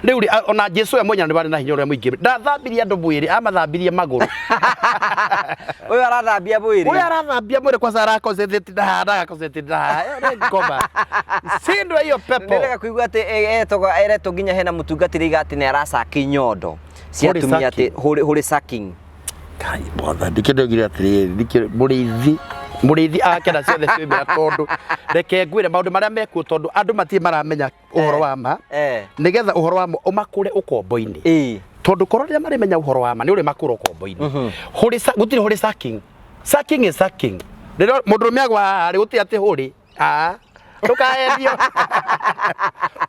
Rĩu rĩ, ona Jesu we mwenyewe nĩ warĩ na hinya ũrĩa mũingĩ. Ndathambirie andũ mwĩrĩ, amathambirie magũrũ. Ũyũ arathambia mwĩrĩ. Ũyũ arathambia mwĩrĩ kwanza araconcentrate na haha, agaconcentrate na haha. Ĩyo nĩ ngoma. Shindwa hiyo pepo. Nĩrega kũigua atĩ etagwo eretwo nginya hena mũtungatĩri iga atĩ nĩ aracaki nyondo cia Holy atumia atĩ sucking. holy sucking. Kai mwathani, nĩkĩo ndaugire atĩrĩrĩ, nĩkĩo mũrĩithi mũrĩithi akena ciothe ciumĩra tondũ reke ngwĩre maũndũ marĩa mekuo tondũ andũ matirĩ maramenya ũhoro wa ma nĩgetha ũhoro wa ma ũmakũre ũkombo-inĩ. Tondũ korwo rĩrĩa marĩmenya ũhoro wa ma nĩ ũrĩmakũra ũkombo-inĩ. Holy gũtirĩ holy sucking. Sucking is sucking. Rĩrĩa mũndũrũme agwa haha rĩ, gũtirĩ atĩ holy. Ah, ndũkaendio.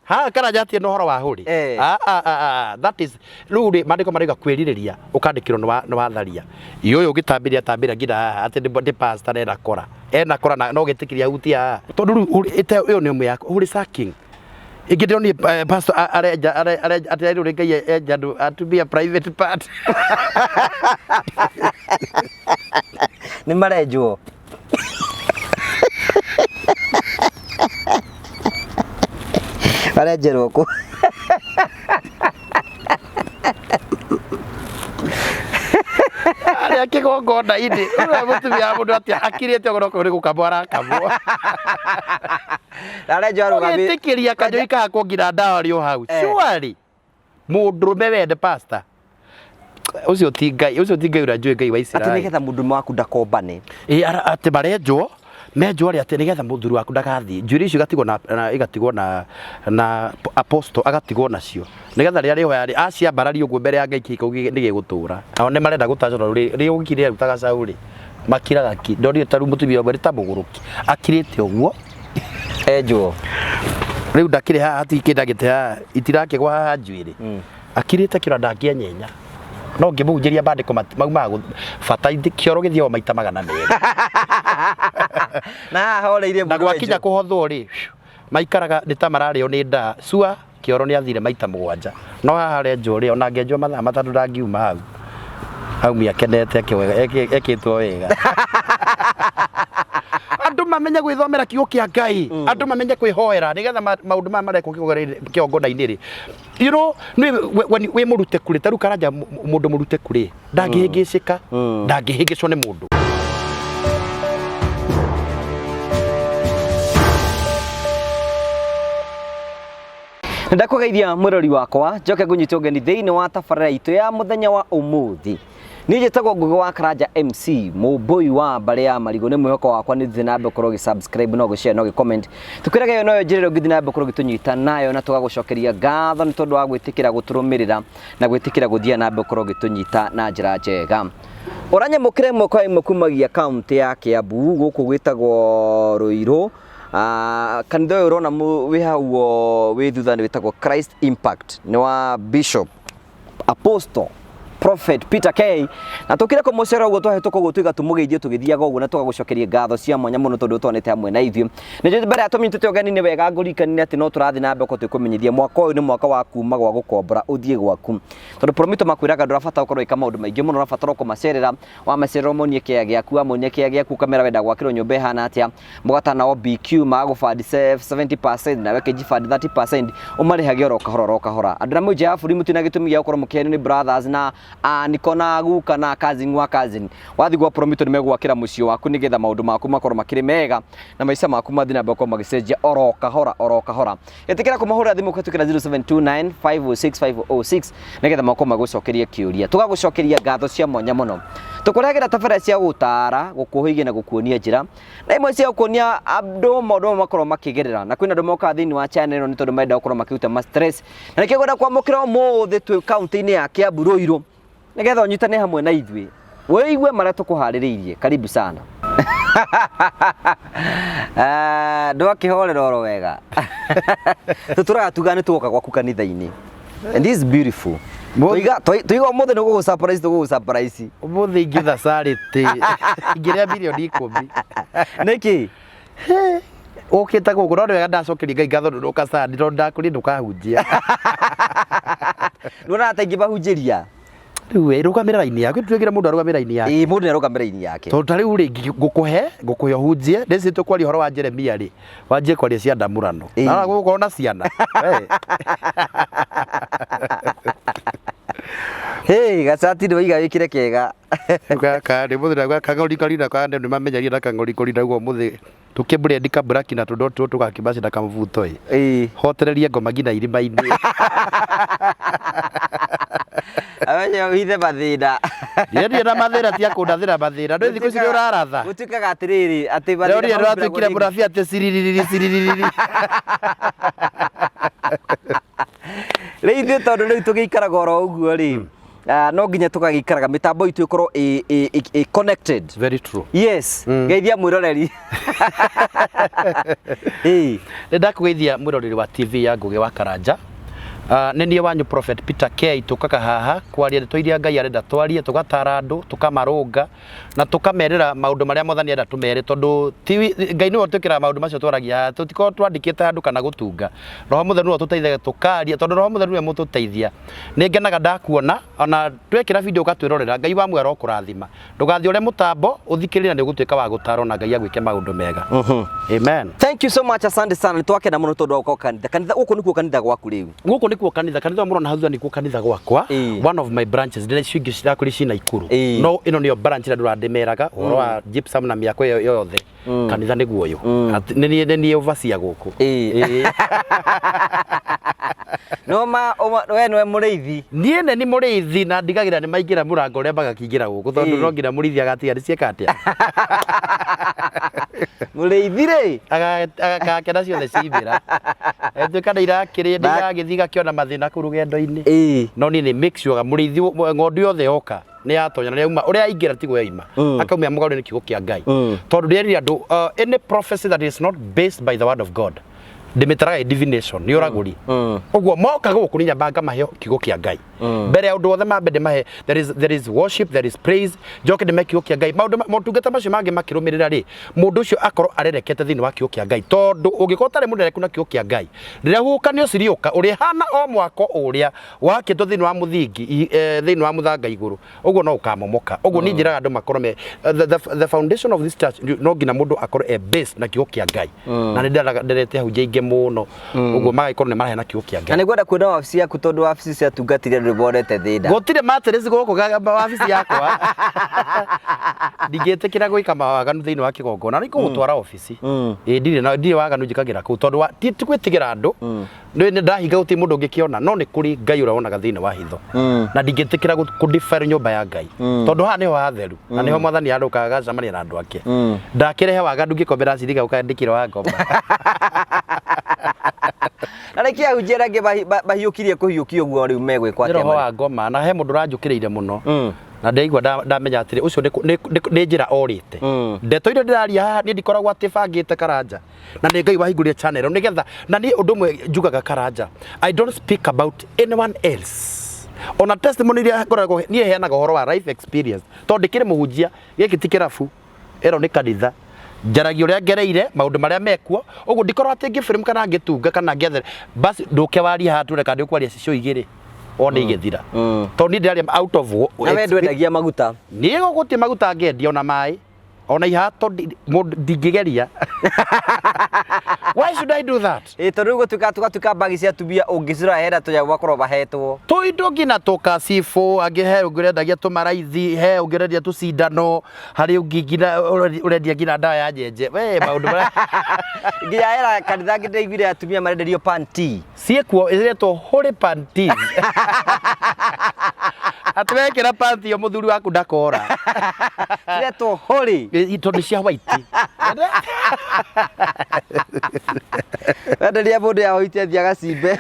Haha Karanja hatirĩ na ũhoro wa holy. Ah, ah, ah, ah, that is rĩu rĩ maandĩko marauga kwĩrirĩria ũkandĩkĩrwo nĩ watharia. Ĩ ũyũ ũngĩtambĩria tambĩria nginya haha atĩ nĩ pastor na ena kora. Ena kora na no gĩtĩkĩria ahutie haha. Tondũ rĩu ĩyo nĩ ĩmwe ya holy sucking. Ĩngĩ ndĩronire pastor arenja arenja atĩ rĩu Ngai enja andũ atumia private part. Nĩ marenjwo. Marenjerwo kũ? Arĩa kĩgongona-inĩ ũrĩa mũtumia wa mũndũ atĩa akirĩte ũguo no nĩ gũkamwo arakamwo. Arenjwo arũgamĩte. Ũgĩtĩkĩria kanyũi kahakwo nginya ndawa rĩ o hau. Surely mũndũrũme wende pastor ũcio ti Ngai, ũcio ti Ngai ũrĩa njũĩ Ngai wa Atĩ Isiraeli. nĩgetha mũndũrũme waku ndakombane. Ĩ atĩ marenjwo menjwo rĩ atĩ nĩgetha mũthuri waku ndagathiĩ njuĩrĩ icio igatigwo na, na igatigwo na na apostle agatigwo nacio nĩgetha rĩrĩa rĩhoya rĩ aciambararia ũguo mbere ya Ngai kĩhiko nĩ gĩgũtũra. Nao nĩ marenda gũtacũra rĩ rĩ ũgĩkire rutaga caũ rĩ makiraga ki ndonire ta rĩu mũtumia ũmwe nĩ ta mũgũrũki akirĩte ũguo. Enjwo. Rĩu ndakĩrĩ haha hatirĩ kĩndũ agĩte haha itirakĩgwa haha njuĩrĩ. Akirĩte kĩro ndangĩenyenya. No ngĩmũhunjĩria mandĩko maumaga bata kĩoro gĩthiaga maita 200. Na haha horeirie Na gwakinya kũhothwo rĩ, maikaraga nĩ ta mararĩo nĩ ndaa. Cua kĩoro nĩ athire maita 7. No haha arenjwo rĩ, ona angĩenjwo mathaa 3 ndangiuma hau. Aumia akenete ekĩtwo wega. Andũ mamenye gwĩthomera kiugo kĩa Ngai. Andũ mamenye kwĩhoera nĩgetha maũndũ maya marekwo kĩgongona-inĩ rĩ. You know, nĩ wĩ mũrute kũrĩ ta rĩu Karanja mũndũ mũrute kũrĩ ndangĩhĩngĩcĩka, ndangĩhĩngĩcwo nĩ mũndũ. Ndakũgeithia mwĩrori wakwa njoke ngũnyite ũgeni thĩinĩ wa tabarĩra itũ ya mũthenya wa ũmũthĩ. Niĩ njĩtagwo Ngũgĩ wa Karanja MC, mũmbũi wa mbarĩ ya marigũ. Nĩ mwĩhoko wakwa nĩ ũthiĩte na mbere gũkorwo ũgĩ subscribe na ũgĩ share na ũgĩ comment. Tũkwĩraga ĩyo noyo njĩra ĩrĩa ũngĩthiĩ na mbere gũkorwo ũgĩtũnyita nayo na tũgagũcokeria ngatho nĩ tondũ wa gwĩtĩkĩra gũtũrũmĩrĩra na gwĩtĩkĩra gũthiĩ na mbere gũkorwo ũgĩtũnyita na njĩra njega. Ũranyamũkĩra ĩmwe kwa ĩmwe kumagia kaũntĩ ya Kiambu gũkũ gwĩtagwo Ruiru. Kanitha ũyũ ũrona wĩ hau wĩ thutha nĩ wĩtagwo Christ Impact, nĩ wa Bishop Apostle Prophet Peter K na tukire kumucera uguo twahĩtũka ũguo tuiga tũmũgeithie tũgĩthiaga ũguo na tũgagũcokeria ngatho cia mwanya mũno tondũ twanĩte hamwe na ithuĩ. Nĩ njũĩ mbere ya tũmũnyitĩte ũgeni nĩ wega ngũririkanie atĩ no tũrathiĩ na mbere gũkorwo twĩkũmenyithia mwaka ũyũ nĩ mwaka wa kuma gwa gũkombora ũthiĩ gwaku, tondũ Promito makwĩraga ndũrabatara gũkorwo ũgĩka maũndũ maingĩ mũno, ũrabatara o kũmacerera, wamacerera ũmonie kĩaya gĩaku, wamonia kĩaya gĩaku ũkamera wenda gwakĩrwo nyũmba ĩhana atĩa, mũgata nao BQ magagũbandi 70% nawe kĩnjibandi 30% ũmarĩhage oro kahora oro kahora. Andũ arĩa mwĩ nja ya bũrũri mũtirĩ na gĩtũmi gĩa gũkorwo mũkĩhenio nĩ brothers na aniko na guka na cousin wa cousin. Wathiĩ gwa Promito nĩ megũgwakĩra mũciĩ waku nĩgetha maũndũ maku makorwo makĩrĩ mega na maica maku mathiĩ na mbere gũkorwo magĩcenjia oro kahora oro kahora. Ĩtĩkĩra kũmahũrĩra thimũ kũhĩtũkĩra 0729 506 506 nĩgetha makorwo magũcokeria kĩũria. Tũgagũcokeria ngatho cia mwanya mũno. Tũkũrehagĩra tabarĩra cia gũgũtaara, gũkũhĩgia na gũkuonia njĩra na imwe cia gũkuonia andũ maũndũ mamwe makorwo makĩgerera, na kwĩna andũ mokaga thĩinĩ wa channel ĩno nĩ tondũ marenda gũkorwo makĩruta ma stress, na nĩkĩo ngwenda kwamũkĩra ũmũthĩ twĩ kaũntĩ-inĩ ya Kiambu Ruiru nĩgetha ũnyitane hamwe na ithuĩ wĩigue marĩa tũkũharĩrĩirie. Karibu sana. Ndwakĩhorera oro wega. Tũtũraga tuga nĩ tũgoka gwaku kanitha-inĩ. And this is beautiful. Tũiga tũiga ũmũthĩ nĩ gũgũ surprise tũgũgũ surprise. Ũmũthĩ ingĩtha charity ingĩrĩa mirioni 10. Nĩkĩ? Ũkĩte gũkũ no nĩ wega ndacokeria Ngai ngatho nĩ ũka Sunday tondũ ndakũria ndũkahunjia. Nĩwonaga ta ingĩmahunjĩria? Rĩu we rũgamĩra raini yaku, tuĩkĩre mũndũ arũgamĩre raini yake. Ĩĩ, mũndũ nĩ arũgamĩre raini yake. Tondũ ta rĩu rĩ, ngũkũhe ũhunjie, ndĩci tũkwaria ũhoro wa Jeremia rĩ, wanjie kwaria cia ndamũrano. Na gũgũkorwo na ciana. We. Hey, gacati nĩ waiga wĩkĩre kega. Gaka nĩ mũthĩ na kang'ori karina ka nĩ mamenyaria na kang'ori korina guo mũthĩ tũkĩmburendi kaburaki na tũndũ tũgakĩmaci na kamũbuto ĩ. Hotererie ngoma nginya irima-inĩ. Amenye ũhithe mathĩna. Ndirĩ na mathĩna tia kũndathĩra mathĩna. Ndũĩ thikũ ici nĩ ũraratha. Gũtuĩkaga atĩrĩrĩ, atĩ mathĩna Rĩu nĩratuĩkire mũnabii atĩ ciririri ciririri. Rĩu ithuĩ tondũ rĩu tũgĩikaraga oro ũguo rĩ, no nginya tũgagĩikaraga mĩtambo itũ ĩkorwo ĩ connected. Very true. Yes. Geithia mwĩroreri. Nĩ ndakũgeithia mwĩroreri wa TV ya Ngũgĩ wa Karanja. Nĩ niĩ wanyu Prophet Peter K tũkaga haha kwaria ndeto iria Ngai arenda twarie, tũgatara andũ, tũkamarũnga na tũkamerĩra maũndũ marĩa Mwathani arenda tũmere, tondũ ti Ngai nĩwe ũtwĩkĩraga maũndũ macio twaragia haha, tũtikoragwo twandĩkĩte handũ kana gũtunga. Roho Mũtheru nĩwe ũtũteithagia tũkaria, tondũ Roho Mũtheru nĩwe mũtũteithia. Nĩ ngenaga ndakuona ona twekĩra video ũgatwĩrorera, Ngai wa muoyo arokũrathima. Ndũgathiĩ ũre mũtambo, ũthikĩrĩrie na nĩ ũgũtuĩka wa gũtarwo na Ngai agwĩke maũndũ mega. Amen. Thank you so much, asante sana. Nĩ twakena mũno tondũ wa gũka kanitha. Kanitha gũkũ nĩkuo kanitha gwaku rĩu. Gũkũ nĩkuo kanitha, kanitha ũyũ mũrona hau thutha nĩkuo kanitha gwakwa. One of my branches, ndĩna icio ingĩ cirakũrĩ ci Naikuru. No ĩno nĩyo branch ĩrĩa ndũra ndĩmeraga ũhoro wa gypsum na mĩako ĩyo yothe. Kanitha nĩguo ũyũ. Nĩ niĩ overseer gũkũ. No ma we nĩwe mũrĩithi. Niĩ nĩ mũrĩithi na ndigagĩrĩra nĩ maingĩra mũrango ũrĩa magakĩingĩra gũkũ tondũ no nginya mũrĩithi agatiga nĩ cieka atĩa. Mũrĩithi rĩ. Agakena ciothe ciaimĩra. Ĩtuĩka nĩ irakĩrĩ nĩ iragĩthiĩ igakĩona mathĩna kũu rũgendo-inĩ. No niĩ nĩ make sure mũrĩithi ng'ondu yothe yoka nĩ yatonya na yauma ũrĩa aingĩra tiguo yaima akaumia mũgarũ nĩ kiugo kĩa Ngai. Tondũ ndĩrerire andũ any prophecy that is not based by the word of God ndĩmĩtaraga ĩ divination nĩ ũragũri. Ũguo moka gũkũ nĩ nyambaga ngamahe kiugo kĩa Ngai. Mbere ya ũndũ wothe mambe ndĩmahe there is worship, there is praise, njoke ndĩmahe kiugo kĩa Ngai. Maũndũ motungata macio mangĩ makĩrũmĩrĩra rĩ, mũndũ ũcio akorwo arerekete thĩinĩ wa kiugo kĩa Ngai. Tondũ ũngĩkorwo ũtarĩ mũrereku na kiugo kĩa Ngai, rĩrĩa huhũkanio cirĩũka ũrĩhana o mwako ũrĩa wakĩtwo thĩinĩ wa mũthingi, thĩinĩ wa mũthanga igũrũ, ũguo no ũkamomoka. Ũguo niĩ njĩraga andũ makorwo me the foundation of this church, no nginya mũndũ akorwo e base na kiugo kĩa Ngai. Na nĩ ndĩrete ahunjia aingĩ mũno, ũguo magagĩkorwo nĩ maraheana kiugo kĩa Ngai. Na nĩ ngwenda kuona wabici yaku tondũ wabici cia atungatĩri andũ nĩ monete thĩna. Gũtirĩ mattress gũkũ wabici yakwa. Ndingĩtĩkĩra gwĩka mawaganu thĩinĩ wa kĩgongona, nĩ ngũgũtwara obici. Ĩĩ ndirĩ waganu njĩkagĩra kũu tondũ ti gwĩtigĩra andũ. Nĩ ndahinga gũtirĩ mũndũ ũngĩkĩona, no nĩ kũrĩ Ngai ũrĩa wonaga thĩinĩ wa hitho. Na ndingĩtĩkĩra kũ defile nyũmba ya Ngai. Tondũ haha nĩho hatheru, na nĩho Mwathani arũkaga agacemania na andũ ake. Ndakĩrehe waganu ngĩkombera cirika ũkandĩkĩra wa ngoma. Na nĩkĩ ahunjia arĩa angĩ mahiũkirie kũhiũkia ũguo rĩu megwĩkwo atĩa? Nĩ roho wa ngoma, na he mũndũ ũranjũkĩrĩire mũno. Na ndaigua ndamenya atĩrĩ, ũcio nĩ njĩra orĩte. Ndeto iria ndĩraria haha niĩ ndikoragwo atĩ bangĩte Karanja. Na nĩ Ngai wahingũrire channel nĩgetha, na niĩ ũndũ ũmwe njugaga Karanja, I don't speak about anyone else. Ona testimony iria ngoragwo niĩ heanaga ũhoro wa life experience, tondũ ndĩkĩrĩ mũhunjia, gĩkĩ ti kĩrabu, ĩno nĩ kanitha. Njaragia ũrĩa ngereire, maũndũ marĩa mekuo, ũguo ndikoragwo atĩ ngĩframe kana ngĩtunga kana ngĩethere, basi ndũke warie haha tuone kana ndĩkwaria cicio igĩrĩ wone igĩthira. Tondũ niĩ ndĩraria out of Na we ndwendagia maguta. Niĩ gũtirĩ maguta ngendia ona maĩ. Ona ihato ndingĩgeria. Why should I do that? Ĩ tondũ rĩu gũtuĩka tũgatuĩka mbagi cia atumia ũngĩcirora hena tũnyamũ makoragwo mahetwo. Tũindo nginya tũkacibũ, angĩ he ũngĩ ũrendagia tũmaraithi, he ũngĩ ũrendia tũcindano, harĩ ũngĩ nginya ũrendia nginya ndawa ya nyenje. We maũndũ marĩa Nginya hena kanitha ngĩ ndĩraiguire atumia marenderio panty. Ciĩkuo iretwo holy panties. Atĩ wekĩra panty ĩyo mũthuri waku ndakora. Ciretwo holy. Tondũ cia white. Wenderia mũndũ ya white athiĩ agacimbe.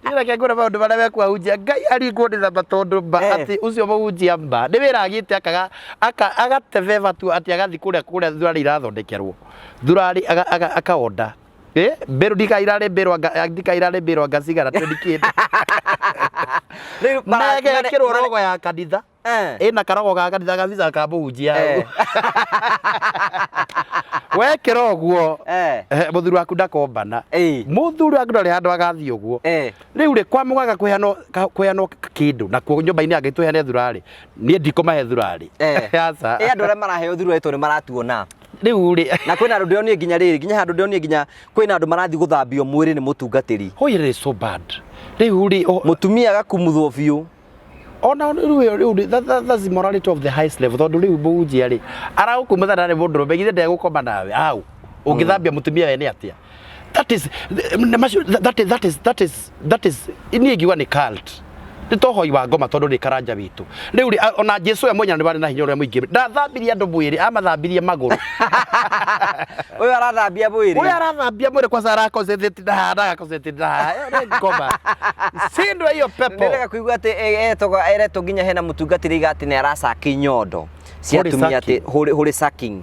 Niĩ reke ngwĩre maũndũ marĩa mekuahunjia Ngai aringwo nĩ thama tondũ mba atĩ ũcio mũhunjia mba nĩ wĩra agĩte akaga agatebeba tu atĩ agathiĩ kũrĩa kũrĩa thurari irathondekerwo. Thurari akaonda. Mbĩrũ ndikairarĩ mbĩrũ anga ndikairarĩ mbĩrũ anga cigana twendi kĩndũ. Rĩu Na ĩgekĩrwo rogo ya kanitha. Ĩna karogo ga kanitha gabica ka mũhunjia hau. Wekĩra ũguo, Eh. mũthuri waku ndakombana. Ĩĩ. Mũthuri waku ndarĩ handũ agathiĩ ũguo. Eh. Rĩu rĩ, kwa mũgaga kũheanwo kũheanwo kĩndũ nakuo nyũmba-inĩ ya Ngai tũheane thurarĩ, niĩ ndikũmahe thurarĩ. Eh. Aca. Ĩ andũ arĩa maraheo thurarĩ tondũ nĩ maratuona. Rĩu rĩ, Na kwĩna andũ ndĩronire nginya rĩrĩ, nginya handũ ndĩronire nginya kwĩna andũ marathiĩ gũthambio mwĩrĩ nĩ mũtungatĩri. Oh, it is so bad. Rĩu rĩ, Mũtumia agakumuthwo biũ. Ona rĩu rĩu that's immorality of the highest level, tondũ rĩu mũhunjia rĩ aragũkumutha na nĩ mũndũrũme, githĩ ndegũkoma nawe au ũngĩthambia mũtumia we nĩ atĩa? That is nĩ macio, that is that is that is that is niĩ ingiuga nĩ cult, nĩ tohoi wa ngoma, tondũ nĩ Karanja witũ. Rĩu rĩ, ona Jesu we mwenyewe nĩ warĩ na hinya ũrĩa mũingĩ, ndathambirie andũ mwĩrĩ, amathambirie magũrũ. Ũyũ arathambia mwĩrĩ. Ũyũ arathambia mwĩrĩ kwanza araconcentrate na haha na agaconcentrate na haha. Ĩyo nĩ ngoma cindwa hiyo pepo. Nĩrega kũigua atĩ etagwo eretwo nginya hena mũtungatĩri iga atĩ nĩ aracaki nyondo cia Holy atumia atĩ sucking. holy sucking.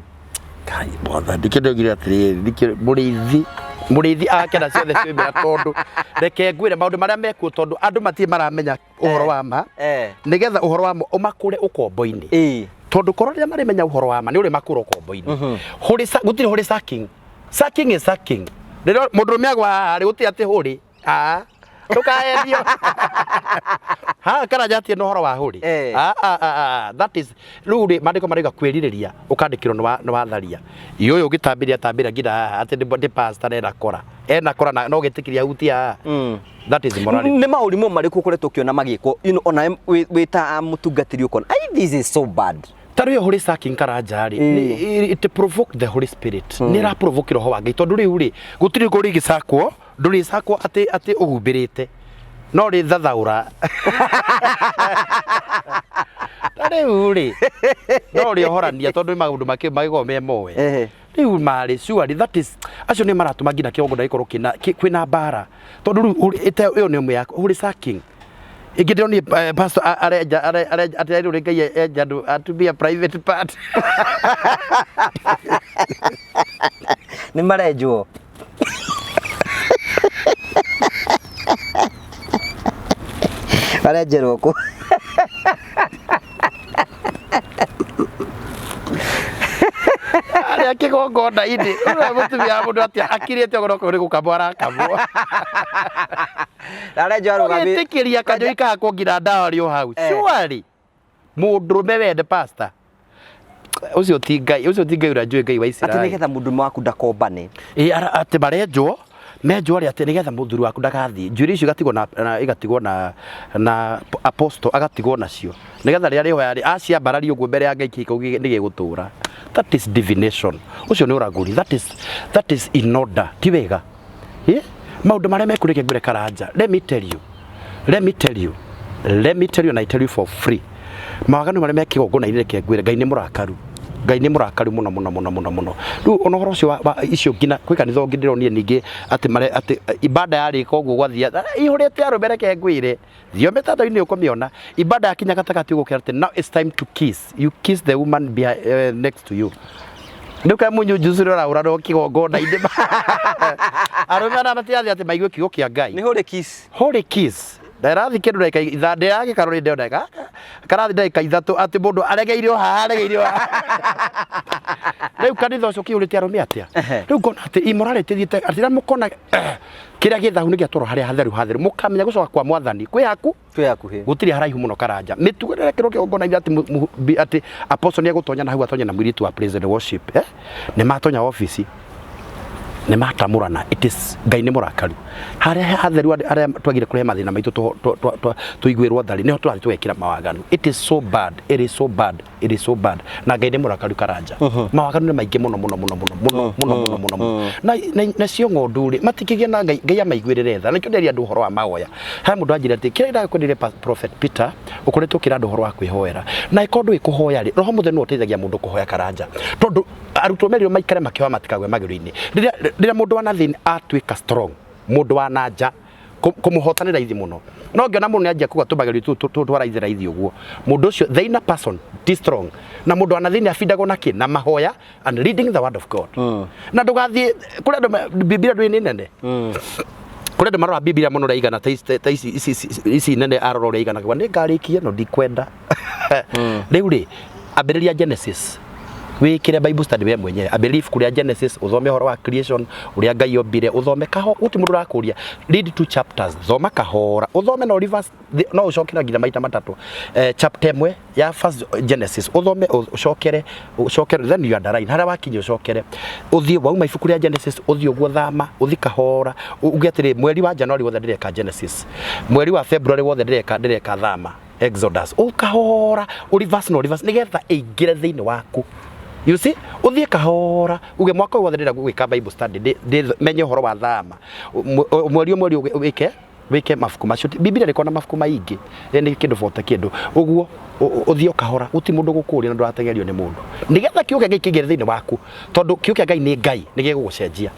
Kai mwathani, nĩkĩo ndĩoigire atĩrĩrĩ, nĩkĩo mũrĩithi akena ciothe ciumĩra, tondũ reke ngwĩre maũndũ marĩa mekuo, tondũ andũ matirĩ maramenya ũhoro wa ma, nĩgetha ũhoro wa ma ũmakũre ũkombo-inĩ. Tondũ korwo rĩrĩa marĩmenya ũhoro wa ma nĩ ũrĩmakũra ũkombo-inĩ. Gũtirĩ holy sucking. Sucking is sucking. Rĩrĩa mũndũrũme agwa haha rĩ, gũtirĩ atĩ holy, ndũkaendio haha Karanja atirĩ na ũhoro wa holy. That is rĩu rĩ, maandĩko marauga kwĩrirĩria ũkandĩkĩrwo nĩ watharia. Ũyũ ũngĩtambĩria tambĩria nginya haha atĩ nĩ pastor ena kora, ena kora na no gĩtĩkĩria hutia haha. That is immorality. Nĩ maũrimũ marĩkũ ũkoretwo ũkĩona magĩkwo, ona wĩ ta mũtungatĩri ũkona ai this is so bad? Ta rĩu holy sucking, Karanja rĩ, it provoke the Holy Spirit, nĩ ĩra provoke roho wa Ngai, tondũ rĩu rĩ gũtirĩ kũrĩ gĩcakwo, ndũrĩcakwo atĩ ũhumbĩrĩte no rĩ thathaũra. Ta rĩu rĩ no rĩohorania, tondũ nĩ maũndũ magĩkoragwo me moe. Rĩu marĩ surely that is acio nĩ maratũma nginya kĩgongona gĩkorwo kwĩna mbara, tondũ rĩu ĩyo nĩ ĩmwe ya holy sucking. Ĩngĩ ndĩronire pastor arenja arenja atĩ rĩu Ngai enja andũ atumia private part. Nĩ marenjwo. Marenjerwo kũ? Arĩa kĩgongona-inĩ ũrĩa mũtumia wa mũndũ atĩa akirĩte ũguo no nĩ gũkamwo arakamwo. Arenjwo arũgamĩ. Ũgĩtĩkĩria kanyũi kahakwo nginya ndawa rĩ o hau. Surely mũndũrũme wende pastor ũcio ti Ngai, ũcio ti Ngai ũrĩa njũĩ, Ngai wa Atĩ Isiraeli. nĩgetha mũndũrũme waku ndakombane. Ĩ, atĩ marenjwo menjwo rĩ, atĩ nĩgetha mũthuri waku ndagathiĩ, njuĩrĩ icio igatigwo na igatigwo na apostle agatigwo nacio, nĩgetha rĩrĩa rĩhoya rĩ aciambararia ũguo mbere ya Ngai, kĩhiko nĩ gĩgũtũra. That is divination, ũcio nĩ ũragũri. That is in order, ti wega. Maũndũ marĩa mekũrĩke ngwĩre Karanja, let me tell you, let me tell you, let me tell you, and I tell you for free, mawaganu marĩa me kĩgongona-inĩ, reke ngwĩre, Ngai nĩ mũrakaru, Ngai nĩ mũrakaru mũno mũno mũno mũno mũno. Rĩu ona ũhoro ũcio wa icio nginya kwĩ kanitha ũngĩ ndĩronire ningĩ atĩ mare atĩ ibada yarĩka ũguo gwathia ihũrĩte arũme. Reke ngwĩre, thio mĩtandao-inĩ ũkũmĩona, ibada yakinya gatagatĩ ũgũkĩra atĩ now it's time to kiss, you kiss the woman behind, next to you. Rĩu kaĩ mũnyunjucu ũrĩa ũrahũranwo kĩgongona-inĩ, arũme ona matirathiĩ atĩ maigue kiugo kĩa Ngai. Nĩ holy kiss. Holy kiss ndarathi kĩndũ ndagĩka ithaa ndĩragĩkarwo ndĩrona ndagĩka karathi ndagĩka 3 atĩ mũndũ aregeire o haha, aregeire o haha. Rĩu kanitha ũcio kĩihũrĩte arũme atĩa? Rĩu ngona atĩ immorality thiĩte atĩ rĩrĩa mũkona kĩrĩa gĩ thahu nĩ gĩatwarwo harĩa hatheru hatheru, mũkamenya gũcoka kwa mwathani kwĩ haku. Twĩ hakuhĩ. Gũtirĩ haraihu mũno, Karanja. Mĩtugo ĩrĩa ĩrekĩrwo kĩgongona-inĩ atĩ atĩ apostle nĩ egũtonya na hau atonye na mũirĩtu wa praise and worship, eh? Nĩ matonya obici nĩ matamũrana. It is Ngai nĩ mũrakaru. Harĩa hatheru harĩa twagire kũrehe mathĩna maitũ tũiguĩrwo thari, nĩho tũrathiĩ tũgekĩra mawaganu. It is so bad, it is so bad, it is so bad, na Ngai nĩ mũrakaru, Karanja. Mawaganu nĩ maingĩ mũno mũno mũno mũno mũno mũno mũno mũno mũno. Na nacio ng'ondu rĩ matikĩgĩa na Ngai, Ngai amaiguĩrĩre tha. Nĩkĩo nderia andũ ũhoro wa mahoya. Harĩa mũndũ anjĩra atĩ kĩrĩa ndakwendeire, Prophet Peter, ũkoretwo ũkĩra andũ ũhoro wa kwĩhoera, na ĩkorwo ndũĩ kũhoya rĩ, roho mũtheru nĩwe ũteithagia mũndũ kũhoya, Karanja, tondũ arutwo merirwo maikare makĩhoya matikagwe magerio-inĩ. Rĩrĩa mũndũ wa na thĩinĩ atuĩka strong, mũndũ wa na nja kũmũhota nĩ raithi mũno. No ngĩona mũndũ nĩ anjia kuga tũmagerio tũu twa raithi raithi ũguo, mũndũ ũcio, the inner person ti strong, na mũndũ wa na thĩinĩ abindagwo na kĩ? Na mahoya and reading the word of God. Na ndũgathiĩ kũrĩa andũ Biblia ndũĩ nĩ nene, kũrĩ andũ marora Biblia mũno ũrĩa igana ta ici nene, arora ũrĩa igana, akauga nĩ ngarĩkia no ndikwenda. Rĩu rĩ, ambĩrĩria Genesis. Wĩkĩre Bible study we mwenyewe. I believe kũrĩa Genesis ũthome ũhoro wa creation, ũrĩa Ngai ombire, ũthome kaho, gũtirĩ mũndũ ũrakũria. Read two chapters, thoma kahora, ũthome no reverse, no ũcokere nginya maita matatũ. Chapter ĩmwe ya first Genesis, ũthome ũcokere, ũcokere, then you underline. Harĩa wakinya ũcokere. Ũthiĩ wauma ibuku rĩa Genesis, ũthiĩ ũguo thama, ũthiĩ kahora, uge atĩrĩ, mweri wa January wothe ndĩreka Genesis. Mweri wa February wothe ndĩreka thama. Exodus ukahora uriverse no reverse nigetha ĩingĩre thĩinĩ waku. You see, ũthiĩ kahora uge mwaka ũyũ wothe ndĩrenda gwĩka Bible study, menye ũhoro wa thama. Mweri o mweri wĩke mabuku macio. Biblia ndĩkoragwo na mabuku maingĩ, nĩ kĩndũ bote kĩndũ ũguo ũthiĩ o kahora, gũtirĩ mũndũ gũkũria na ndũratengerio nĩ mũndũ, nĩgetha kiugo kĩa Ngai kĩingĩre thĩinĩ waku, tondũ kiugo kĩa Ngai nĩ Ngai, nĩ gĩgũgũcenjia.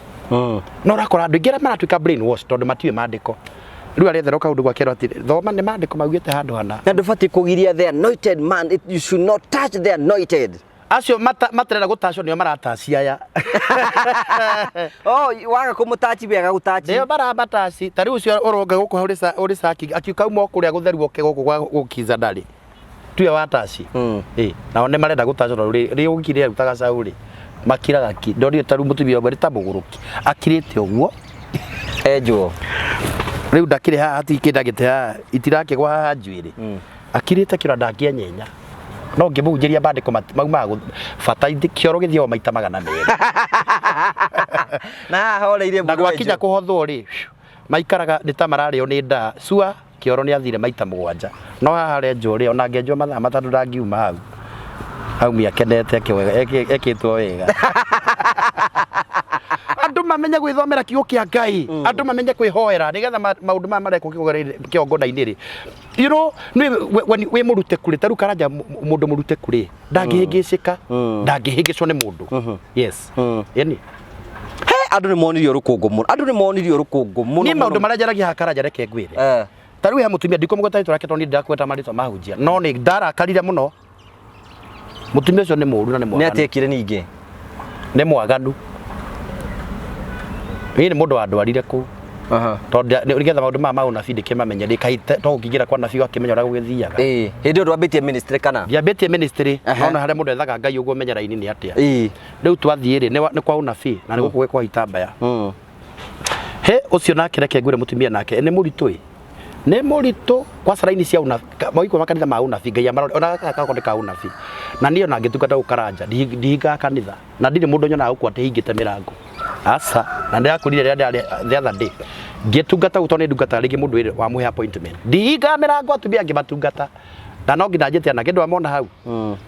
No ũrakora andũ aingĩ arĩa maratuĩka brainwash tondũ matiũĩ maandĩko. Rĩu aretherwo kaũndũ gwakerwo atĩ thoma nĩ maandĩko maugĩte handũ hana. Na ndũbatiĩ kũgiria the anointed man, you should not touch the anointed. Acio matarenda gũtacwo nĩo marataci aya. Oh, waga kũmũtachi we agagũtachi. Nĩo maramataci. Ta rĩu ũcio ũronga gũkũ ũrĩ caki akiuka uma kũrĩa gũtheru oke gũkũ gwa gũkiza ndarĩ. Tuwe wataci. Ĩ, nao nĩ marenda gũtacwo tondũ rĩ ũgĩkire rutaga gacau rĩ. Makiraga ki. Ndonire ta rĩu mũtumia ũmwe nĩ ta mũgũrũki. Akirĩte ũguo. Enjwo. Rĩu ndakĩrĩ haha hatirĩ kĩndũ agĩte haha itirakĩgwa haha njuĩrĩ. Akirĩte kĩro ndangĩenyenya. No ngĩmũhunjĩria maandĩko maumaga bata kĩoro gĩthiaga maita 200. Na haha horeire Na gwakinya kũhothwo rĩ, maikaraga nĩ ta mararĩo nĩ ndaa. Cua kĩoro nĩ athire maita 7. No haha arenjwo rĩ, ona angĩenjwo mathaa 3 ndangiuma hau. Aumia akenete ekĩtwo wega. Andũ mamenye gwĩthomera kiugo kĩa Ngai, andũ mamenye kwĩhoera nĩgetha maũndũ maya marekwo kĩgongona-inĩ rĩ. You know, wĩ mũrute kũrĩ, ta rĩu Karanja mũndũ mũrute kũrĩ, ndangĩhĩngĩcĩka, ndangĩhĩngĩcwo nĩ mũndũ. Yes. Yani. He, andũ nĩ monirio rũkũngũ mũno. Andũ nĩ monirio rũkũngũ mũno. Niĩ maũndũ marĩa njaragia haha Karanja reke ngwĩre. Ta rĩu he mũtumia ndikũmũgweta rĩtwa rĩake tondũ niĩ ndirakweta marĩtwa mahunjia. No nĩ ndarakarire mũno. Mũtumia ũcio nĩ mũũru na nĩ mwaganu. Nĩ atĩekire ningĩ? Nĩ mwaganu. Niĩ nĩ mũndũ wandwarire kũu. Tondũ nĩgetha maũndũ maya ma ũnabii ndĩkĩmamenye, ndĩkaite to ũkĩingĩra kwa nabii ũgakĩmenya ũrĩa gũgĩthiaga. Ĩĩ, hĩndĩ ĩyo ndwambĩtie ministry kana? Ndiambĩtie ministry, no na harĩa mũndũ ethaga Ngai ũguo ũmenye raini nĩ atĩa. Rĩu twathiĩ rĩ, nĩ kwa ũnabii na nĩ gũkũ kwa itambaya. He ũcio nake reke ngwĩre mũtumia nake nĩ mũritũ ĩ. Nĩ mũritũ kwa raini cia ũnabii, maũigua makanitha ma ũnabii Ngai amarore, ona gaka gakwa nĩ ka ũnabii. Na niĩ ona ngĩtungata gũkũ Karanja, ndihingaga kanitha. Na ndirĩ mũndũ nyonaga gũkũ atĩ hingĩte mĩrango. Aca, na ndĩrakwĩrire rĩrĩa ndĩrarĩ the other day. Ngĩtungata gũkũ tondũ nĩ ndungataga rĩngĩ mũndũ wĩrĩ wamũhe appointment. Ndihingaga mĩrango atumia angĩ matungata. Na no nginya njĩte anake ndwamona hau.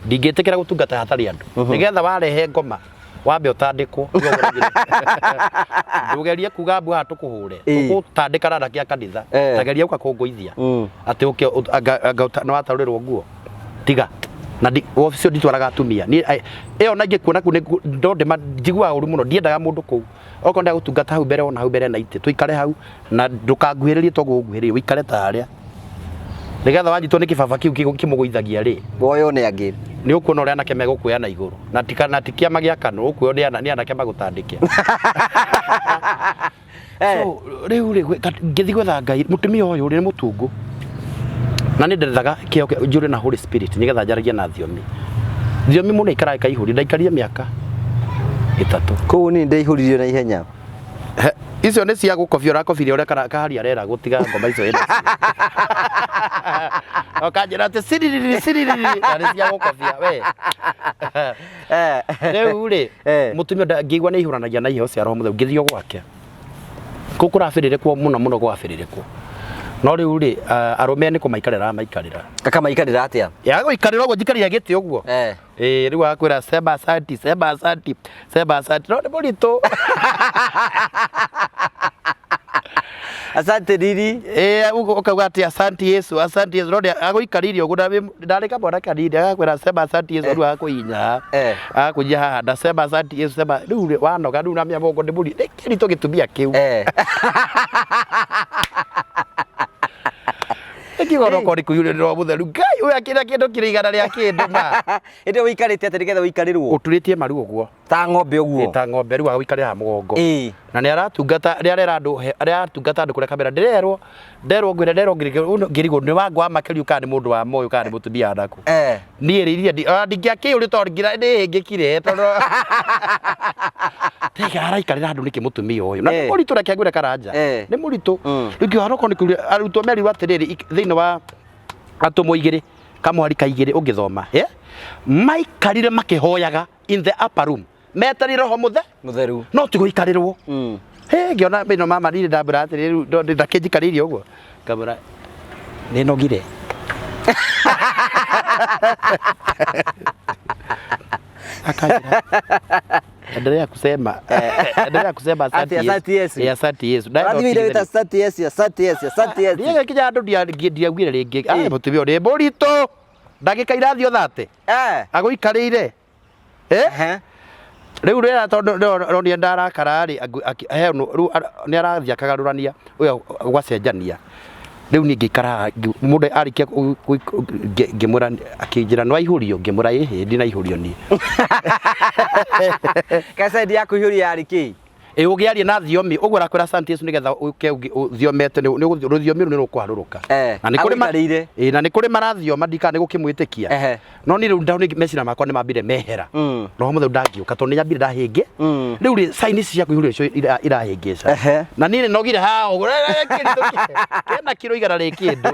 Ndingĩtĩkĩra gũtungata hatarĩ andũ. Nĩgetha warehe ngoma wambe ũtandĩkwo. Ndũgerie kuga mbu haha tũkũhũre. Tũgũtandĩka na anake a kanitha. Ta geria ũka kũngũithia. Atĩ ũke anga nĩ wataũrĩrwo nguo. Tiga. Na wabici ĩyo nditwaraga atumia. Niĩ ĩyo na ingĩkuona kũu no njiguaga ũru mũno. Ndiendaga mũndũ kũu. Okorwo ndĩrenda gũtungata hau mbere ona hau mbere na itĩ. Tũikare hau na ndũkanguhĩrĩrie to gũgũkuhĩrĩria ũikare ta harĩa. Nĩgetha wanyitwo nĩ kĩbaba kĩu kĩmũgũithagia rĩ. Woywo nĩ angĩ. Nĩ ũkuona ũrĩa anake megũkuoya na igũrũ. Na ti kĩama gĩa KANU, ũkuoywo nĩ anake magũtandĩke. So rĩu rĩ, ngĩthiĩ gwetha Ngai, mũtumia ũyũ rĩ nĩ mũtungu. Na nĩ ndethaga kĩo njũre na Holy Spirit nĩgetha njaragie na thiomi. Thiomi mũno ikaraga ikaihũria, ndaikarire mĩaka 3. Kũu niĩ ndaihũririo na ihenya. He, icio nĩ cia gũkobia ũrakobirie ũrĩa kahari arera gũtiga ngoma icio ĩna cio. Ũkanjĩra atĩ ciririri ciririri na nĩ cia gũkobia we. Rĩu rĩ, mũtumia ngĩigua nĩ aihũranagia na iheo cia Roho Mũtheru, ngĩthiĩ o gwake. Kũu kũrabĩrĩrĩkwo mũno mũno gwabĩrĩrĩkwo. No rĩu rĩ, arũme nĩ kũmaikarĩra aramaikarĩra. Akamaikarĩra atĩa? Ya gũikarĩra ũguo njikarĩire gĩtĩ ũguo. Ĩĩ, rĩu agakwĩra sema asanti, sema asanti, sema asanti. No nĩ mũritũ. Asante riri. Ĩĩ, ũguo ũkauga atĩ asanti Yesu, asanti Yesu. No agũikarĩire ũguo na ndarĩ kamwana kanini agakwĩra sema asanti Yesu rĩu agakũhihinya. Agakũhihinya haha na sema asanti Yesu, sema rĩu rĩ, wanoga rĩu namenya mũgongo nĩ mũritũ. Nĩ kĩritũ gĩtumia kĩu. Nĩkĩo onokorwo nĩ kũiyũrĩrĩra Roho Mũtheru. Ngai ũyũ akĩrĩa kĩndũ kĩrĩ igana rĩa kĩndũ ma. Ĩndĩ ũikarĩte atĩ nĩgetha ũikarĩrwo? Ũturĩtie maru ũguo. Ta ng'ombe ũguo? Ĩ, ta ng'ombe rĩu agũikarĩra haha mũgongo. Na nĩ aratungata, rĩrĩa arera andũ, rĩrĩa aratungata andũ kũrĩa kamera, ndĩrerwo, nderwo ngwĩre, nderwo ngĩrigwo nĩ Wangũ wa Makĩriũ kana nĩ mũndũ wa Moyo kana nĩ mũtumia wa nakũ. Niĩ rĩ iria ndingĩakĩũrio tondũ ngira nĩhĩngĩkire tondũ tega araikarĩra handũ nĩkĩ mũtumia ũyũ na nĩ mũritũ, reke ngwĩre Karanja, nĩ mũritũ. Rĩu kĩharo okorwo nĩ kũria arutwo merirwo atĩrĩrĩ, thĩinĩ wa atũmwo igĩrĩ kamwari ka igĩrĩ ũngĩthoma, maikarire makĩhoyaga in the upper room metereire Roho mũthe Mũtheru. No ti gũikarĩrwo. Hĩ, ngĩona ĩno mama ndirĩ ndambĩra atĩrĩ, rĩu ndakĩnjikarĩire ũguo, ngamwĩra nĩ nogire. Akanjĩra endelea kusema, endelea kusema asante. Ati asante Yesu. Eh, asante Yesu. Ũrathiĩ wĩra wĩta asante Yesu, asante Yesu, asante Yesu. Ndiye kinya andũ ndiaugire rĩngĩ. Ah, mũtumia ũyũ nĩ mũritũ, ndagĩka irathiĩ thate agũikarĩire. Rĩu rĩrĩa tondũ ronire ndarakara rĩ, rĩu nĩ arathiĩ akagarũrania ũyũ gwacenjania. Rĩu niĩ ngĩikara mũndũ arĩkia ngĩmwĩra, akĩnjĩra nĩ waihũrio, ngĩmwĩra ĩhĩ, ndinaihũrio niĩ. Kacaidi ya kũihũria yarĩ kĩ? Ĩ, ũngĩaria na thiomi ũguo ũrakwĩra asante Yesu nĩgetha ũke ũthiomete rũthiomi rũu nĩ rũkũharũrũka. Na nĩ kũrĩ Agũikarĩire. Ĩ, na nĩ kũrĩ marathioma ndikana nĩ gũkĩmwĩtĩkia. No niĩ rĩu meciria makwa nĩ mambire mehera. Roho Mũtheru ndangĩũka tondũ nĩ nyambire ndahĩngĩ. Rĩu rĩ sign ici cia kũihũrio icio irahĩngĩca. Na niĩ nĩ nogire haha ũguo, kena kiro 100 rĩ kĩndũ.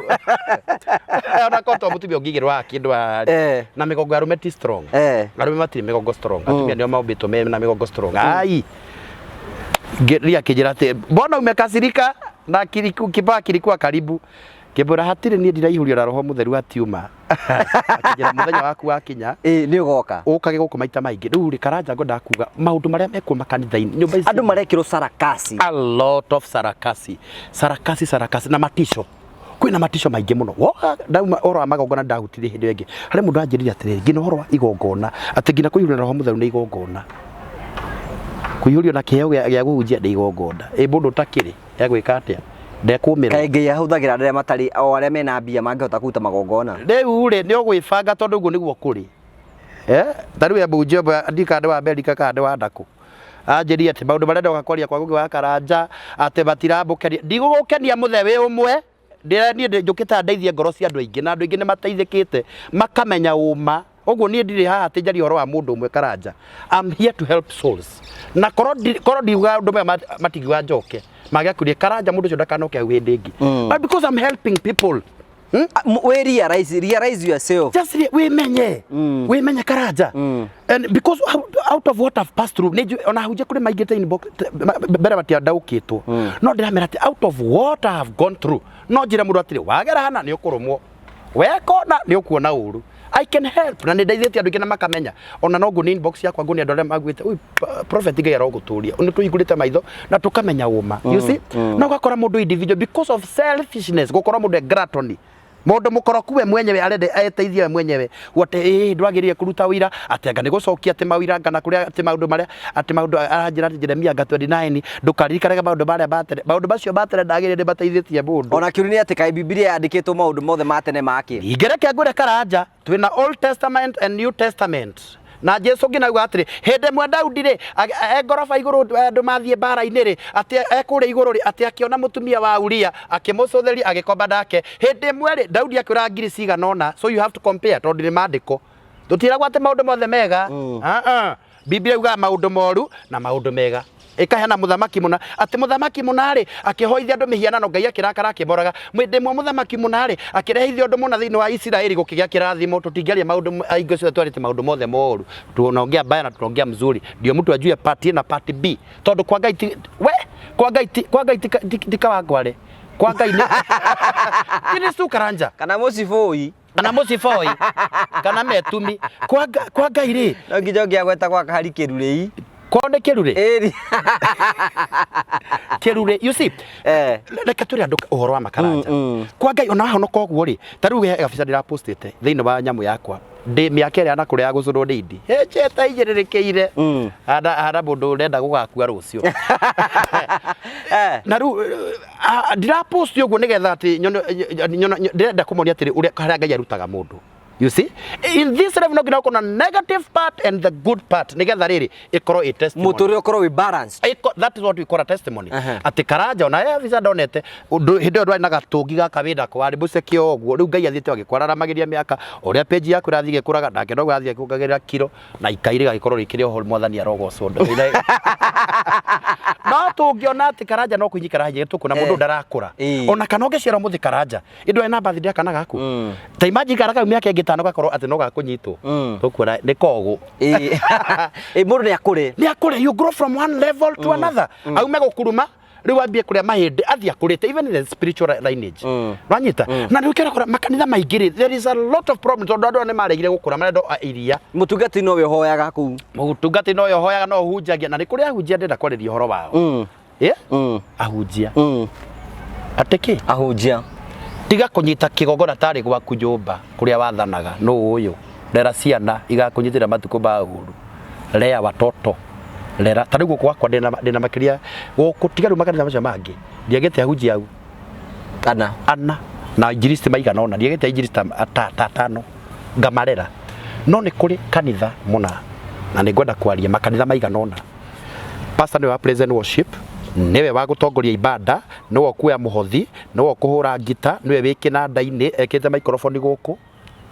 Ona korwo to mũtumia ũngĩigĩrwo haha kĩndũ haha rĩ. Na mĩgongo ya arũme ti strong. Arũme matirĩ mĩgongo strong. Atumia nĩo mombĩtwo me na mĩgongo strong. Ai. Ria akĩnjĩra atĩ mbona umekasirika na kibaa kilikuwa karibu. Ngĩmwĩra hatirĩ, niĩ ndiraihũrio na Roho Mũtheru hatiuma. Akĩnjĩra mũthenya waku wakinya Ĩ, nĩ ũgoka. Ũkage gũkũ maita maingĩ. Rĩu rĩ, Karanja, ngwendaga kuga maũndũ marĩa mekwo makanitha-inĩ, nyũmba ici Andũ marekĩrwo sarakasi. A lot of sarakasi, sarakasi, sarakasi na matisho. Kwĩna matisho maingĩ mũno. Woka ndauma ũhoro wa magongona ndahutirie hĩndĩ ĩyo ĩngĩ, harĩ mũndũ anjĩrire atĩrĩrĩ, nginya ũhoro wa igongona, atĩ nginya kũihũrio na Roho Mũtheru nĩ igongona, kũihũrio na kĩheo gĩa kũhunjia nĩ igongona. Ĩ mũndũ ũtakĩrĩ egwĩka atĩa? Ndekũmĩrwo. Kaĩ Ngai ahũthagĩra andũ arĩa matarĩ o arĩa mena mbia mangĩhota kũruta magongona? Rĩu rĩ, nĩ ũgwĩbanga tondũ ũguo nĩguo kũrĩ. Ta rĩu mũhunjia ũmwe ndikana nĩ wa Amerika kana nĩ wa ndakũ, anjĩrire atĩ maũndũ marĩa ndoka kwaria kwa Ngũgĩ wa Karanja atĩ matiramũkenia. Ndigũgũkenia mũthee wĩ ũmwe. Ndĩra niĩ njũkĩte ndeithie ngoro cia andũ aingĩ, na andũ aingĩ nĩ mateithĩkĩte makamenya ũma. Ũguo niĩ ndirĩ haha atĩ njarie ũhoro wa mũndũ ũmwe, Karanja. I'm here to help souls. Na korwo ndiuga ũndũ ũmwe matingiuga njoke, mangĩakuire Karanja mũndũ ũcio ndakanoke hau hĩndĩ ĩngĩ. But because I'm helping people. We realize yourself. Just wĩmenye. Wĩmenye, Karanja. And because out of what I've passed through, nĩ ona hunjia kũrĩ maingĩte inbox mbere matiandaũkĩtwo. No ndĩramera atĩ out of what I have gone through, no njĩre mũndũ atĩrĩ, wagera hana nĩ ũkũrũmwo. Wekona nĩ ũkuona ũru. I can help na nĩ ndeithĩtie andũ aingĩ na makamenya. Ona no nguo nĩ inbox yakwa nguo nĩ andũ arĩa maugĩte, "Ui, prophet, Ngai arogũtũria." Nĩ tũhingũrĩte maitho na tũkamenya ũma. You see? Na ũgakora mũndũ individual, because of selfishness, gũkorwo mũndũ e gluttony. Mũndũ mũkoroku we mwenyewe arenda eteithie we mwenyewe. Atĩ ĩĩ ndwagĩrĩire kũruta ũira, atĩ anga nĩ gũcokia atĩ mawĩra anga na kũrĩa atĩ maũndũ marĩa atĩ maũndũ aranjĩra atĩ Jeremia anga 29 ndũkaririkanage maũndũ marĩa ma tene. Maũndũ macio ma tene ndagĩrĩire nĩ mateithĩtie mũndũ. Ona kĩũria nĩ atĩ kaĩ Bibilia yandĩkĩtwo maũndũ mothe ma tene makĩ? Ningĩ reke ngwĩre Karanja, twĩna Old Testament and New Testament. Na Jesu nginya auga atĩrĩ, hĩndĩ ĩmwe Daudi rĩ, e ngoroba igũrũ andũ mathiĩ mbara-inĩ rĩ, atĩ e kũrĩa igũrũ rĩ, atĩ akĩona mũtumia wa Uria, akĩmũcũthĩria, agĩkomba nake. Hĩndĩ ĩmwe rĩ, Daudi akĩũraga ngiri cigana ũna, so you have to compare tondũ nĩ maandĩko. Tũtiragwo atĩ maũndũ mothe mega. Ah, ah. Biblia yugaga maũndũ moru na maũndũ mega. Ĩkaheana mũthamaki mũna atĩ mũthamaki mũna rĩ akĩhoithia andũ mĩhianano, Ngai akĩrakara akĩmoraga. Hĩndĩ ĩmwe mũthamaki mũna rĩ akĩrehithia ũndũ mũna thĩinĩ wa Isiraeli, gũkĩgĩa kĩrathimo. Tũtingĩaria maũndũ aingĩ ũcio twarĩte maũndũ mothe moru. Tunaongea mbaya na tunaongea mzuri, ndio mtu ajue part A na part B, tondũ kwa Ngai ti we kwa Ngai ti Kawangware, kwa Ngai nĩ ti Karanja Kana mũcibũi. Kana mũciboi kana metumi. Kwa Ngai rĩ No nginya ũngĩagweta gwa kahari kĩrurĩi. Kwao nĩ kĩrurĩ. Ĩri. Kĩrurĩ, you see. Reke twĩre andũ ũhoro wa makaranja. Kwa Ngai ona wahonoka ũguo rĩ, ta rĩu he gabica ndĩrapostĩte thĩinĩ wa nyamũ yakwa ndĩ mĩaka ĩrĩa na kũrĩa ya gũcũrwo nĩ indi hĩnjĩte igĩrĩrĩkĩire hana mũndũ ũrenda gũgakua rũciũ. Na rĩu ndirapost ũguo nĩgetha atĩ ndĩrenda kũmonia atĩrĩ ũrĩa harĩa Ngai arutaga mũndũ. You see, in this life no nginya ũkorwo na negative part and the good part, nĩgetha rĩrĩ ĩkorwo ĩ testimony. Mũtũrĩre ũkorwo wĩ balanced. That is what we call a testimony. Aha. Atĩ Karanja ona ye visa ndonete ũndũ hĩndĩ ĩyo ndwarĩ na gatũngi gaka wĩna kwarĩ mũceke o ũguo. Rĩu Ngai athiĩte agĩkwararamagiria mĩaka, ũrĩa page yaku ĩrathiĩ ĩgĩkũraga, nake noguo arathiĩ akĩongagĩrĩra kiro na ikai rĩgagĩkorwo rĩkĩrĩ oho. Mwathani arogocwo. No tũngĩona atĩ Karanja no kũhinyĩka arahinyĩka, tũkuona mũndũ ndarakũra. Ona kana ũngĩciara ũmũthĩ Karanja ĩndũ arĩ na birthday ya kana gaku, ta imagine kana kau mĩaka ĩngĩ 5 gakorwo atĩ no gakũnyitwo, tũkuona nĩ kogũ. Ĩ, mũndũ nĩ akũre. Nĩ akũre. You grow from one level to another. Aume gũkuruma, rĩu ambie kũrĩa mahĩndĩ, athiĩ akũrĩte, even in the spiritual lineage. Wanyita? Na rĩu kĩrakora makanitha maingĩ rĩ, there is a lot of problem, tondũ andũ aya nĩ maregire gũkũra, marenda o iria. Mũtungati nowe ũhoyaga kũu. Mũtungati nowe ũhoyaga, no ũhunjagia, na nĩ kũrĩ ahunjia ndĩrenda kwarĩria ũhoro wao. Yeah? Ahunjia. Atĩ kĩ? Ahunjia. Tiga kũnyita kĩgongona tarĩ gwaku nyũmba kũrĩa wathanaga. Nũ ũyũ? Rera ciana igakũnyitĩra matukũ ma ũru. Lea watoto, rera. Ta rĩu gũkũ gwakwa ndĩna makĩria gũkũ, tiga rĩu makanitha macio mangĩ, ndiagĩte ahunjia au. Ana. Ana na injilisti maigana ũna. Ndiagĩte injilisti ta atano ngamarera. No nĩ kũrĩ kanitha mũna, na nĩ ngwenda kwaria makanitha maigana ũna, pastor nĩwe wa praise and worship, nĩwe wa gũtongoria ibada, nĩwe ũkuoya mũhothi, nĩwe ũkũhũra ngita, nĩwe wĩ kĩnanda-inĩ ekĩrĩte microphone gũkũ.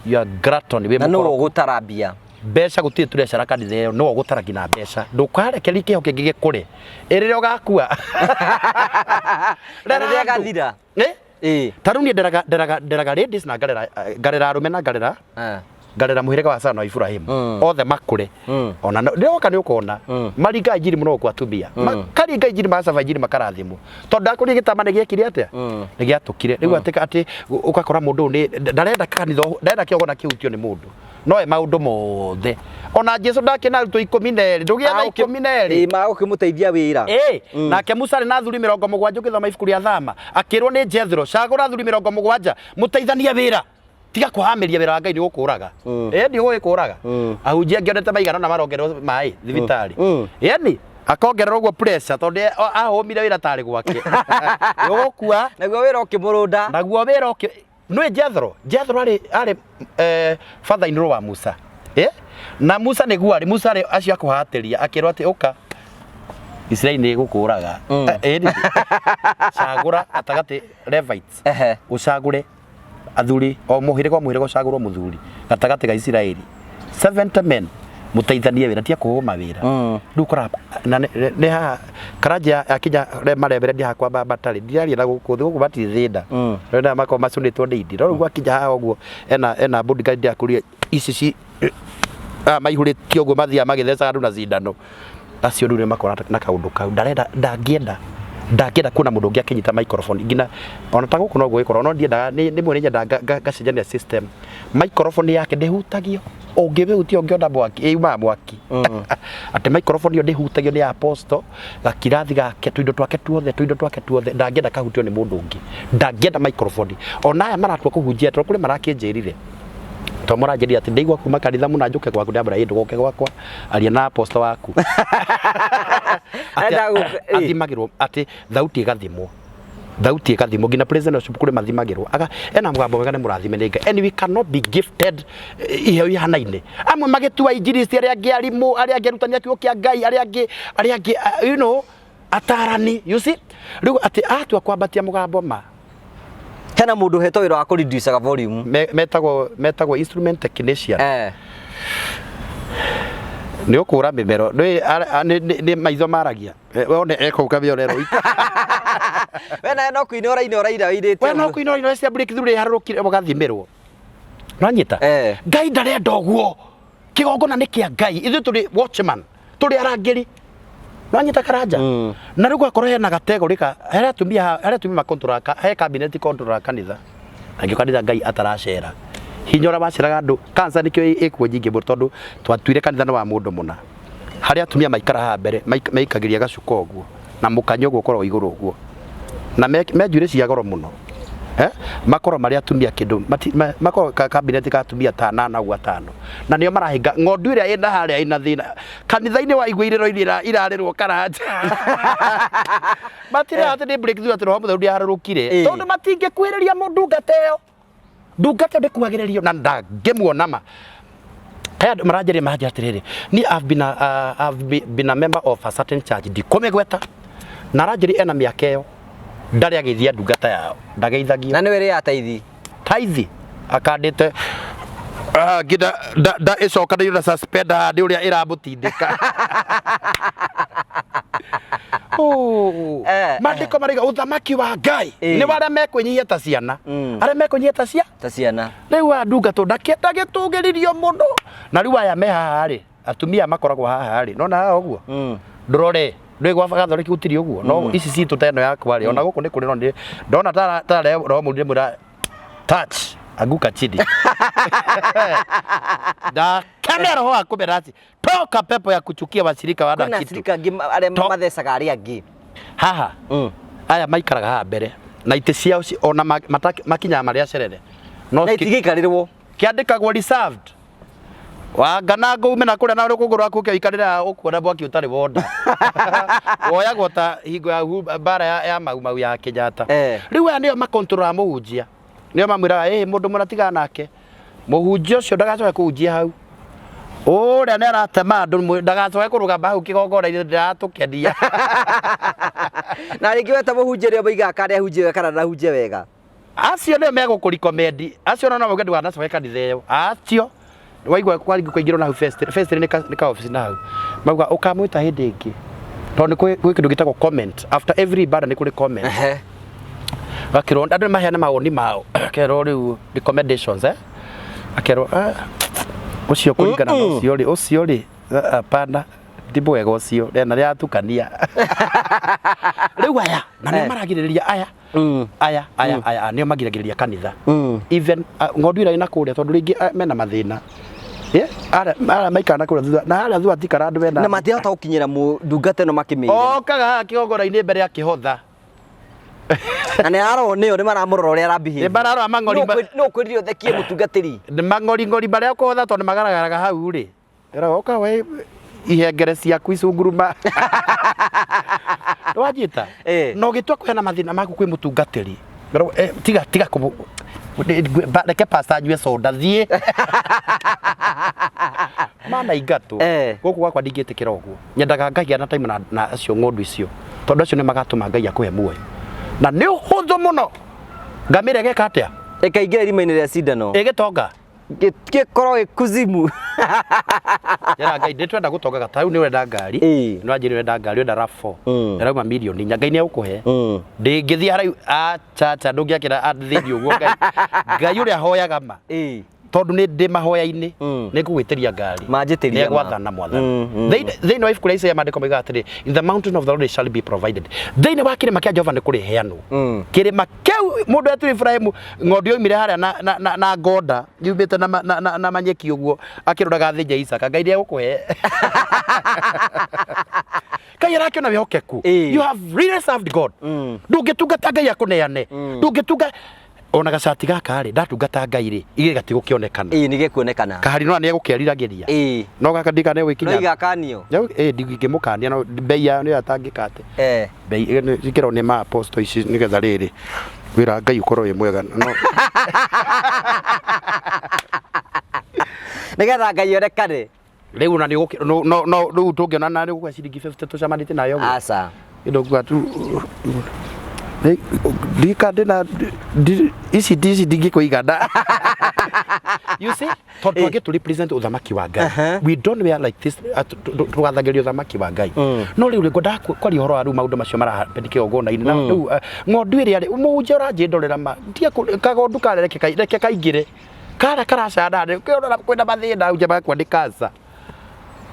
You are glutton, wĩ Na nĩwe mũkoroku. ũgũtara mbia. Mbeca gũtirĩ tũrecara kanitha ĩyo, nĩwe ũgũtara nginya mbeca. Ndũkarekererie kĩho kĩngĩ gĩkũre ĩrĩrĩa ũgakua. Na Rera rĩrĩa andũ. gathira. Eh? Ĩ. Ta rĩu niĩ nderaga ladies na ngarera arũme na ngarera ngarera mũhĩrĩga wa Sara na Ibrahimu, othe makũre. Ona rĩrĩa woka nĩ ũkona maringa injiri mũno gũkũ, atumia makaringa injiri, magacaba injiri, makarathimwo, tondũ ndakũria gĩtama nĩ gĩekire atĩa? Nĩ gĩatũkire. Rĩu atĩ ũgakora mũndũ ũyũ nĩ ndarenda kanitha, ndarenda kĩgongona kĩhutio nĩ mũndũ, no e maũndũ mothe. Ona Jesu ndakĩna arutwo 12, ndũgĩa na 12. Ĩ, magũkĩmũteithia wĩra. Ĩ, nake Musa arĩ na athuri 70. Ũgĩthoma ibuku rĩa Thama, akĩrwo nĩ Jethro, cagũra athuri 70 mũteithanie wĩra. Tiga kũhamĩria wĩra wa Ngai, nĩ gũkũraga. Ĩ, nĩ gũgĩkũraga. Ahunjia ngĩonete maigana na marongererwo maĩ thibitarĩ. Yani akongererwo ũguo pressure, tondũ ahũmire wĩra tarĩ gwake. Ũgũkua. Naguo wĩra ũkĩmũrũnda. Naguo wĩra ũkĩ nĩ Jethro arĩ father in law wa Musa. Eh? Na Musa nĩguo arĩ Musa arĩ acio akũhatĩria, akĩrwo atĩ ũka Isiraeli nĩ ĩgũkũraga. Eh, ĩni. Cagũra gatagatĩ Levites. Ũcagũre athuri, o mũhĩrĩga o mũhĩrĩga ũcagũrwo mũthuri gatagatĩ ga Isiraeli, 70 men, mũteithanie wĩra, tia kũhũma wĩra. Rĩu ũkora na nĩ haha Karanja akinya marebere ndi hakwa batarĩ ndiraria na gũkũ thĩ, gũkũ matirĩ thĩna. Rĩu makorwo macũnĩtwo nĩ indi, no rĩu gwakinya haha ũguo ena bodyguard ndĩrakũria ici ci aya maihũrĩtio ũguo, mathiaga magĩthecaga andũ na cindano acio. Rĩu nĩ makora na kaũndũ kau, ndarenda, ndangĩenda kuona mũndũ ũngĩ akĩnyita microphone nginya ona ta gũkũ noguo gĩkorwo. No ndiendaga, rĩmwe nĩ nyendaga ngacenjania system. Microphone yake ndĩhutagio, ũngĩmĩhutia ũngĩona mwaki, ĩumaga mwaki. Atĩ microphone ĩyo ndĩhutagio, nĩ ya apostle. Gakirathi gake, tũindo twake tuothe, tũindo twake tuothe ndangĩenda kahutio nĩ mũndũ ũngĩ. Ndangĩenda microphone. Ona aya maratua kũhunjia, tondũ kũrĩ marakĩnjĩrire, to mũranjĩrire atĩ ndaigua kuma kanitha mũna njũke gwaku. Ndambĩra, ĩ, ndũgoke gwakwa, aria na apostle waku. Atĩ Enda athimagĩrwo, atĩ thauti ĩgathimwo, thauti ĩgathimwo nginya president worship kũrĩ mathimagĩrwo, aga ena mũgambo mwega, nĩ mũrathime nĩ Ngai. And we cannot be gifted iheo ihanaine, amwe magĩtua injilisti, arĩa angĩ arimũ, arĩa angĩ arutani a kiugo kĩa Ngai, arĩa angĩ atarani. You see, rĩu atĩ atua kwambatia mũgambo ma Hena mũndũ ũhetwo wĩra wa kũreducaga volume. Metagwo instrument technician. Nĩ ũkũra mĩmero nĩ maitho maragia. Wone eko ũkamĩorerwo. We nawe no kũina ũraina, ũraina ũirĩte. We no kũina ũraina cia breakthrough ĩharũrũkire ũgathimĩrwo. Nwanyita? Ngai ndarenda ũguo. Kĩgongona nĩ kĩa Ngai, ithuĩ tũrĩ watchman, tũrĩ arangĩri. Nwanyita, Karanja? Na rĩu gwakorwo hena gategũrĩ ka harĩa atumia, harĩa atumia makontrolaga, he cabinet controlaga kanitha, na ngĩo kanitha Ngai ataracera hinya ũrĩa waceraga andũ. Kansa nĩkĩo ĩkuo nyingĩ mũno, tondũ twatuire kanitha nĩ wa mũndũ mũna. Harĩa atumia maikara haha mbere, maikagĩria gacuka ũguo na mũkanyo ũguo ũkoragwo igũrũ ũguo, na me njuĩrĩ cia goro mũno, eh? Makorwo marĩ atumia kĩndũ makorwo cabinet ka atumia ta anana ũguo, atano, na nĩo marahinga ng'ondu ĩrĩa ĩna harĩa ĩna thĩna kanitha-inĩ. Wa igua irĩro iria irarĩrwo, Karanja, matirĩ atĩ nĩ breakthrough, atĩ Roho Mũtheru ndĩaharũrũkire, tondũ matingĩkuhĩrĩria mũndungata ĩyo. Ndungata ndĩkuagĩrĩrio na ndangĩmuona ma. He andũ maranjĩria maranjĩra atĩrĩrĩ, niĩ I've been a member of a certain church, ndikũmĩgweta, na aranjĩria ena mĩaka ĩyo ndarĩ ageithia ndungata yao, ndageithagio. Na nĩwe rĩa taithi. Taithi akandĩte. Ah, nginya nda ĩcokanĩirio na suspender haha nĩ ũrĩa ĩramũtindĩka. Oh. Maandĩko marauga ũthamaki wa Ngai nĩ wa arĩa mekwĩnyihia ta ciana. Arĩa mekwĩnyihia ta cia Ta ciana. Rĩu aya ndungatũ ndakĩenda gĩtũgĩririo mũno. Na rĩu aya me haha rĩ, atumia makoragwo haha rĩ, nona haha ũguo ndũrore ndũĩ gwa gathoreki gũtirĩ ũguo, no ici citũ ta ĩno yakwa rĩ, ona gũkũ nĩ kũrĩ, no ndĩ ndona tara roho mũru ndĩmwĩra, "Touch, anguka chini." Ndakemea roho wa kũmera atĩ, "Toka, pepo ya kuchukia washirika wana Kwĩna kitu." acirika angĩ arĩa mathecaga arĩa angĩ. Haha aya maikaraga haha mbere na itĩ ciao ona makinyaga marĩa acerere no Na itingĩikarĩrwo. Kĩandĩkagwo "reserved". Wanga na ngũume na kũrĩa na rũkũngũ rwaku ũke ũikarĩre haha ũkuona mwaki ũtarĩ wonda woyagwo ta hingo ya mbara ya Mau Mau ya Kenyatta. Rĩu aya nĩo makontrolaga mũhunjia, nĩo mamwĩraga, "Ĩ mũndũ mũratigana nake mũhunjia ũcio ndagacoke kũhunjia hau, ũrĩa nĩ aratema andũ, ndagacoke kũrũgama hau kĩgongona-inĩ, ndiratũkenia." Na rĩngĩ weta mũhunjia nĩo moigaga kana ahunjie wega kana ndahunjie wega. Acio nĩo megũkũrikomendi acio, no mauge ndũganacoke kanitha ĩyo. Acio waigua kwaingĩrwo na hau fest nĩ ka office na hau mauga ũkamwĩta hĩndĩ ĩngĩ, tondũ nĩ kwĩ kĩndũ gĩtagwo comment after every ibada, nĩ kũrĩ comment. Gakĩrwo andũ nĩ maheane mawoni mao, akerwo rĩu recommendations, akerwo, "Ah, ũcio kũringana na ũcio rĩ, ah, hapana, ti mwega ũcio, rena rĩratukania." Rĩu aya na nĩo maragirĩrĩria aya aya aya aya nĩo magiragĩrĩria kanitha, even ng'ondu ĩrĩa ĩna kũrĩa, tondũ rĩngĩ mena mathĩna. Arĩa maikara na kũrĩa thutha na harĩa thutha tikara andũ mena Na matirahota gũkinyĩra ndungata ĩno makĩmĩire. Okaga haha kĩgongona-inĩ mbere akĩhotha. Na nĩ ararorwo nĩo, nĩ maramũrora ũrĩa arabehave. Nĩ mararora mang'ori. No ũkwĩrire ũthekie mũtungatĩri. Nĩ mang'oring'ori marĩa ũkũhotha, tondũ nĩ magaragaraga hau rĩ, ĩragwo ũka we ihengere ciaku icunguruma nĩwanjita. Na ũgĩtua kũheana mathĩna maku kwĩ mũtungatĩri. Ĩragwo, "Tiga tiga reke pastor anyue soda, thiĩ mana ingatwo." Gũkũ gwakwa ndingĩtĩkĩra ũguo. Nyendaga Ngai ana time na acio ng'ondu icio, tondũ acio nĩ magatũma Ngai akũhe muoyo, na nĩ ũhũthũ mũno ngamĩra ĩgeka atĩa? Ĩkaingĩra irima-inĩ rĩa cindano. Ĩgĩtonga. Gĩkorwo gĩ kuzimu. Yara Ngai ndĩ twenda gũtongaga ta rĩu nĩ ũrenda ngari. Nĩ wanjĩrire ũrenda ngari, ũrenda RAV4. Ĩrauma mirioni 4, Ngai nĩ egũkũhe. Ndĩngĩthiĩ haraihu, acha acha, ndũngĩakĩra thĩinĩ ũguo. Ngai ũrĩa hoyaga ma, tondũ nĩ ndĩ mahoya-inĩ, nĩ ngũgwĩtĩria ngari. Manjĩtĩria nĩ ma. egwathana Mwathani. Thĩinĩ wa ibuku rĩa Isaia maandĩko moigaga atĩrĩ, "In the mountain of the Lord it shall be provided." Thĩinĩ wa kĩrĩma kĩa Jehova nĩ kũrĩheanwo. Kĩrĩma kĩu mũndũ etirwo Ibrahimu, ng'ondu yoimire harĩa na ngonda yumĩte na manyeki ũguo akĩroraga thĩnja Isaka. Ngai nĩ egũkũhe. Ngai arakĩona wĩhokeku. You have really served God. Ndũngĩtungata Ngai akũneane, ndũngĩtunga ona gacati gaka rĩ, ndatungata Ngai rĩ, igĩ gatigũkĩonekana. Ĩĩ, nĩ gĩkuonekana. Kahari no nĩ egũkeriragĩria. No gaka ndikane No gwĩkinya. igakanio. Ĩ ndingĩmũkania, no mbei yayo nĩyo atangĩka atĩ mbei ikĩrwo nĩ ma apostle ici, nĩgetha rĩrĩ wĩra Ngai ũkorwo wĩ mwega no Nĩgetha Ngai onekane. Rĩu ona nĩ no rĩu tũngĩona na nĩ gũkũhe ciringi 50 tũcemanĩtie nayo ũguo. Aca. Ĩndo kuga tu ndika ndĩna ici ndingĩkũigana, you see, tondũ twage tũ represent ũthamaki wa Ngai. We don't wear like this, tũgathagĩria ũthamaki wa Ngai. No rĩu rĩ, ngwendaga kwaria ũhoro wa rĩu maũndũ macio marahappen kĩgongona-inĩ na rĩu ng'ondu ĩrĩa rĩ mũhunjia ũranjĩndorera ma tiga kagondu karĩa, reke kaingĩre karĩa karacana rĩ, kĩrora kwĩna mathĩna hau nja makua nĩ cancer.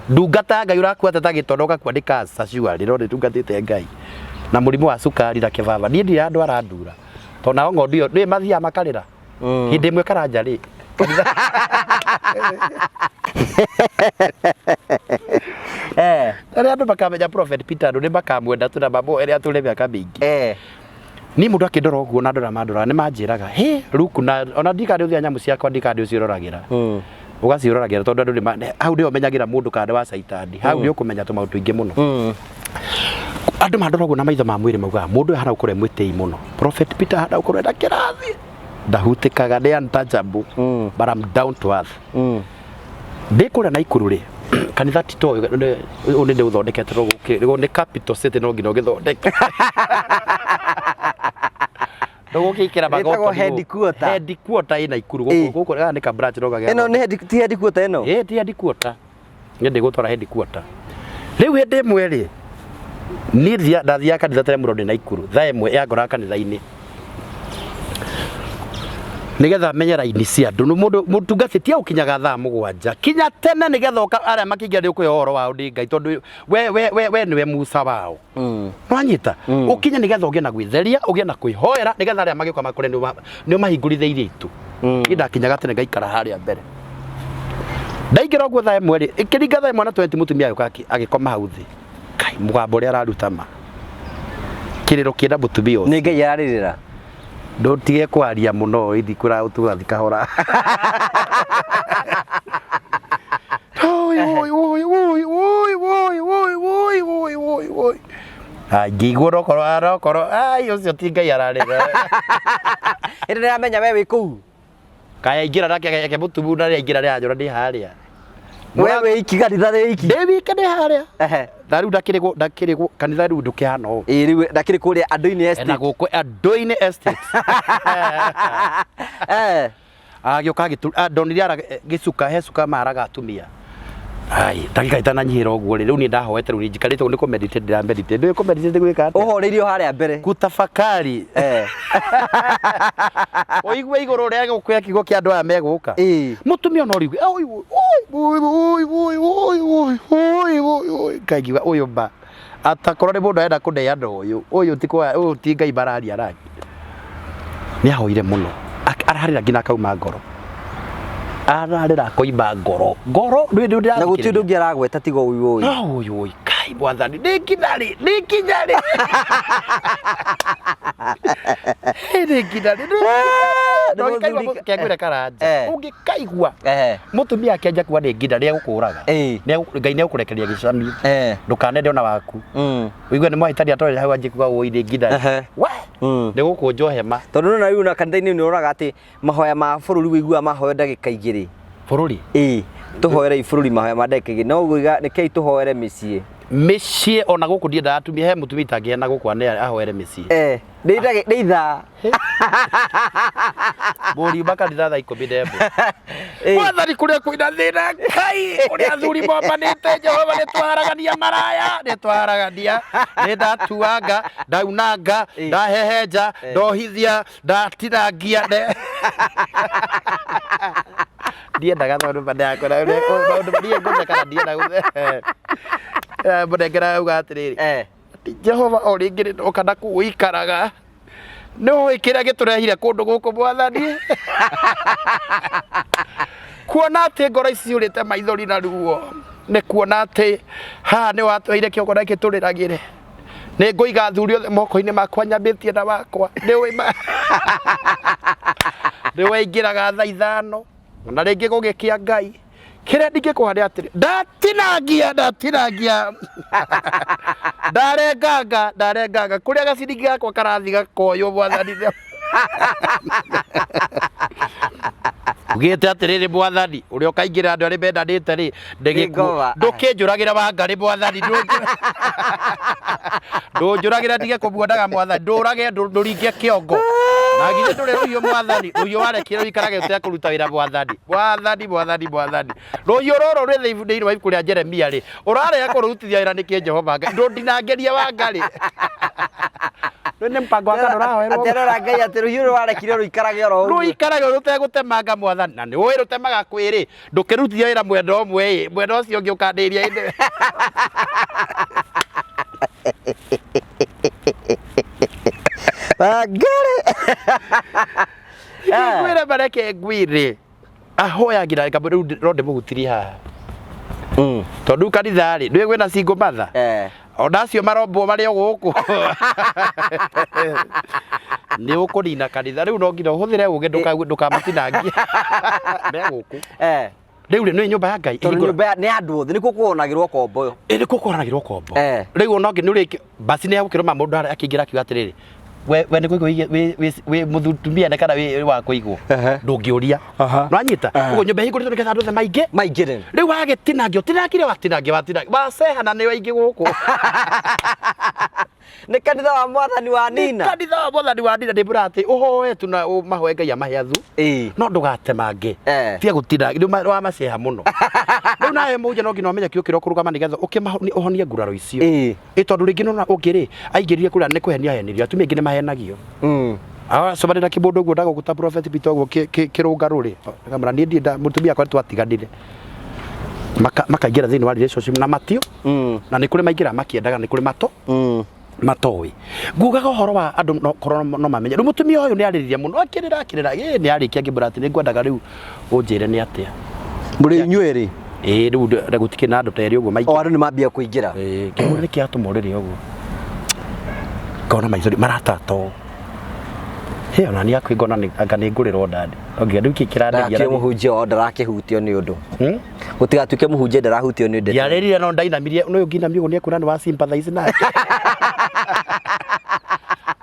Ndungata ya Ngai ũrakua ta gĩtondo, ũgakua nĩ cancer surely, no nĩtungatĩte Ngai na mũrimũ wa cukari na kĩbaba. Niĩ ndirĩ andũ arandura, tondũ nao ng'ondu ĩyo nĩ mathiaga makarĩra. Hĩndĩ ĩmwe Karanja rĩ kanitha arĩa andũ makamenya Prophet Peter, andũ nĩ makamwenda tu na mamũhere atũre mĩaka mĩingĩ. Niĩ mũndũ akĩndora ũguo na ndora mandora nĩ manjĩraga he ruku na ona ndikandĩ ũthia nyamũ ciakwa, ndikandĩ ũciũroragĩra. Ũgaciũroragĩra tondũ andũ nĩ hau nĩho menyagĩra mũndũ kana nĩ wa caitani. Hau nĩ ũkũmenya tũmaũndũ tũingĩ mũno. Andũ mandora ũguo na maitho ma mwĩrĩ maugaga mũndũ ũyũ ahana gũkorwo e mwĩtĩi mũno. Prophet Peter ahana gũkorwo ena kĩrathi. Ndahutĩkaga, ndĩ untouchable, but I'm down to earth. Ndĩ kũrĩa Naikuru rĩ, kanitha ti toĩ ũyũ nĩ ndĩũthondekete no gũkĩ nĩ capital city, no nginya ũgĩthondeke. Ndũgũkĩkĩra Ĩtagwo magoti. Headquarter. Headquarter ĩ Naikuru gũkũ. Ĩ. Gũkũ gaka nĩ ka branch no gagĩa. Ĩno nĩ head, ti headquarter ĩno? Ĩ, ti headquarter. Nĩ ndĩgũtwara headquarter. Rĩu hĩndĩ ĩmwe rĩ, niĩ ndathiaga kanitha tene mũno ndĩ Naikuru, thaa 1 yangoraga kanitha-inĩ nĩgetha menye raini cia andũ. Nĩ mũndũ mũtungati ti agũkinyaga thaa 7, kinya tene nĩgetha ũka arĩa makĩingĩra nĩ ũkũhe ũhoro wao ndĩ Ngai, tondũ we nĩwe Musa wao. Nwanyita ũkinye nĩgetha ũgĩe na gwĩtheria, ũgĩe na kwĩhoera, nĩgetha arĩa magĩũka makore nĩ ũmahingũrithĩirie itu. Niĩ ndakinyaga tene ngaikara harĩa mbere. Ndaingĩra ũguo thaa 1 rĩ, ĩkĩringa thaa 1:20, mũtumia agĩũka agĩkoma hau thĩ. Kai, mũgambo ũrĩa araruta ma kĩrĩro kĩna mũtumia ũcio. Nĩ Ngai ararĩrĩra. Ndũtige kwaria mũno, ithi kũra tũgathi kahora. Oi, oi, oi, oi, oi, oi, oi, oi, oi, oi, oi. Ai, ngĩigua nokorwo arokorwo ai ũcio ti Ngai ararĩra. Ĩndĩ nĩramenya we wĩ kũu. Kaya aingĩra nake eke mũtumu na aingĩra nĩ anjũra ndĩ harĩa. We wĩ iki kanitha wĩ iki. Ndĩ wiki ndĩ harĩa. Ehe. Na rĩu ndakĩrĩ ndakĩrĩ kanitha rĩu ndũkĩhana ũũ. Ĩ rĩu ndakĩrĩ kũrĩa andũ-inĩ Na estate. gũkũ andũ-inĩ estate. Agĩũka ndonire ara gĩcuka, he cuka maraga atumia. Ai, ndagĩka itananyihĩra ũguo rĩ, rĩu niĩ ndahoete, rĩu njikarĩte ũguo nĩ kũ meditate ndĩra meditate. Ndũĩ kũ meditate gwĩka atĩa? Ũhoreirio harĩa mbere. Kutafakari. Ũigue igũrũ rĩa gũkũya kiugo kĩa andũ aya megũka. Mũtumia ona ũrĩgue, oi, oi, oi, oi, oi, oi, oi, oi, oi, oi. Ngaigua ũyũ mba. Atakorwo nĩ mũndũ arenda kũneana ũyũ, ũyũ ti kwa, ũyũ ti Ngai mararia nake. Nĩ ahoire mũno. Ararĩra nginya akauma ngoro. Ararĩra akoima ngoro. Ngoro ndũĩ ndũ Na gũtirĩ ũndũ ũngĩ aragweta tiga ũyũ ũyũ. No ũyũ ũyũ. Kai mwathani, nĩ nginya rĩ, nĩ nginya rĩ. Nĩ nginya rĩ, nĩ Nĩ mũthuri- kengwĩre Karanja. Ũngĩkaigua mũtumia akĩanjia kuga nĩ nginya rĩ egũkũraga. Ngai nĩ egũkũrekeria gĩcamio. Ndũkanende ona waku. Ũigue nĩ mwahĩtania tondũ hau anjie kuga ũi nĩ nginya rĩ. We! Nĩ gũkũnjwo hema. Tondũ nĩ rĩu na kanitha-inĩ nĩ ũroraga atĩ mahoya ma bũrũri wĩiguaga mahoya ndagĩka 2. Bũrũri? Ĩĩ, tũhoere bũrũri mahoya ma ndagĩka 2. No ũgũiga rekei tũhoere mĩciĩ. Mĩciĩ ona gũkũ ndiendaga atumia, he mũtumia itangĩheana gũkũ ane ahoere mĩciĩ. Nĩ ithaa. Mũriuma kanitha thaa 11. Mwathani kũrĩa kwĩna thĩna Ngai, kũrĩa athuri mombanĩte Jehova, nĩ twaharagania maraya, nĩ twaharagania, nĩ ndatuanga, ndaunanga, ndahehenja, ndohithia, ndatinangia. Ndiendaga tondũ ndakora maũndũ niĩ ngũtheka na ndienda gũtheka. Mũnengera auga atĩrĩrĩ, Jehova o rĩngĩ nĩ ndoka na kũu ũikaraga, nĩ ũĩ kĩrĩa gĩtũrehire kũndũ gũkũ mwathani, kuona atĩ ngoro ici ciũrĩte maithori na ruo, nĩ kuona atĩ haha nĩ watũheire kĩgongona gĩkĩ tũrĩragĩre. Nĩ ngũiga athuri othe moko-inĩ makwa nyambĩtie na wakwa. Nĩ ũĩ nĩ waingĩraga thaa 5 na rĩngĩ gũgĩkĩa Ngai. Kĩrĩa ndingĩkũha nĩ atĩrĩ, ndatinangia, ndatinangia, ndarenganga, ndarenganga, kũrĩa gaciringi gakwa karathiĩ gakoywo mwathani. Ugĩte atĩrĩrĩ mwathani, ũrĩa ũkaingĩra andũ arĩa mendanĩte rĩ, Nĩngoma. ndũkĩnjũragĩra Wangarĩ mwathani, ndũnjũragĩra ndige kũmuonaga mwathani, ndũrage ndũringe kĩongo. Na githĩ ndũrĩ rũhiũ mwathani, rũhiũ warekire rũikarage ũtekũruta wĩra mwathani. Mwathani, mwathani, mwathani. Rũhiũ rũrũ rwĩ thĩinĩ wa ibuku rĩa Jeremia rĩ, ũrarega kũrũrutithia wĩra nĩkĩ Jehova Ngai? Ndũndinangĩrie Wangarĩ. Rĩu nĩ mũbango wa kana ũrahoerwo. Atĩ arora Ngai atĩ rũhiũ rũrũ warekire rũikarage oro ũguo. Rũikarage rũtegũtemanga mwathani. Na nĩ ũĩ rũtemaga kwĩrĩ, ndũkĩrutithia wĩra mwena ũmwe ĩ, mwena ũcio ũngĩ ũkandĩria ĩndĩ. Wangarĩ. Ngwĩre mareke ngwĩre. Ahoyagĩra ngamũ rĩu no ndĩmũhutirie haha. Tondũ kanitha rĩ, ndũĩ kwĩna single mother? Ona acio marombwo marĩ o gũkũ. Nĩ ũkũnina kanitha rĩu no nginya ũhũthĩre ũgĩ ndũkamatinangie. Me gũkũ. Rĩu rĩ, nĩ nyũmba ya Ngai. Tondũ nyũmba nĩ andũ othe, nĩkuo kũonagĩrwo kombo. Ĩ, nĩkuo kũonagĩrwo kombo. Rĩu ona ũngĩ nĩ ũrĩ basi nĩ yagũkĩrũma mũndũ harĩa akĩingĩra akiuga atĩrĩrĩ, We nĩ kũigwo wĩ mũtumia nĩ kana wĩ wa kũigwo. Ndũngĩũria. Nĩwanyita? Ũguo nyũmba ĩhingũrĩtwo nĩgetha andũ othe maingĩ. Maingĩre. Rĩu wagĩtinangia ũtinangire watinangia watinangia wacehana nĩ aingĩ gũkũ. Nĩ kanitha wa mwathani wa Nina. Kanitha wa mwathani wa Nina ndĩmwĩra atĩ ũhoe tu na ũmahoe Ngai amahe athu. No ndũgatemange. Tiga gũtinda rĩu wamaceha mũno. Rĩu nawe mũhunjia no nginya ũmenye kĩo kĩrĩa ũkũrũgama nĩgetha ũkĩmahonie ũhonie nguraro icio. Ĩ tondũ rĩngĩ nona ũngĩ rĩ aingĩrire kũrĩa nĩ kũhenia ahenirio atumia aingĩ nĩ mahenagio. Acemania na kĩmũndũ ũguo ndagũgũta Prophet Peter ũguo kĩrũngarũ rĩ akamwĩra niĩ ndirĩ mũtumia akwa twatiganire. Makaingĩra thĩinĩ wa relationship na matio na nĩ kũrĩ maingĩra makĩendaga nĩ kũrĩ mato matoĩ. Ngugaga ũhoro wa andũ no korwo no mamenye. Rĩu mũtumia ũyũ nĩ arĩrire mũno akĩrĩra akĩrĩra ĩ nĩ arĩkia ngĩmwĩra atĩ nĩ ngwendaga rĩu ũnjĩre nĩ atĩa. Mũrĩ inyuĩ erĩ? Ĩĩ rĩu gũtikĩrĩ na andũ ta erĩ ũguo maingĩ. O andũ nĩ mambia kũingĩra. Ĩĩ ngĩmwĩra nĩkĩ atũma ũrĩre ũguo. Ngona maithori maratata ũũ. Hĩ ona niĩ hakuhĩ ngona anga nĩ ngũrĩrwo ndandi. Ngiuga rĩu kĩ kĩranderia. Ndagakĩre mũhunjia wao ndarakĩhutio nĩ ũndũ. Gũtigatuĩke mũhunjia ndarahutio nĩ ndeto. Ndiarĩrire no ndainamirie nĩ ũngĩinamia ũguo nĩ ekuona nĩ wa sympathize nake.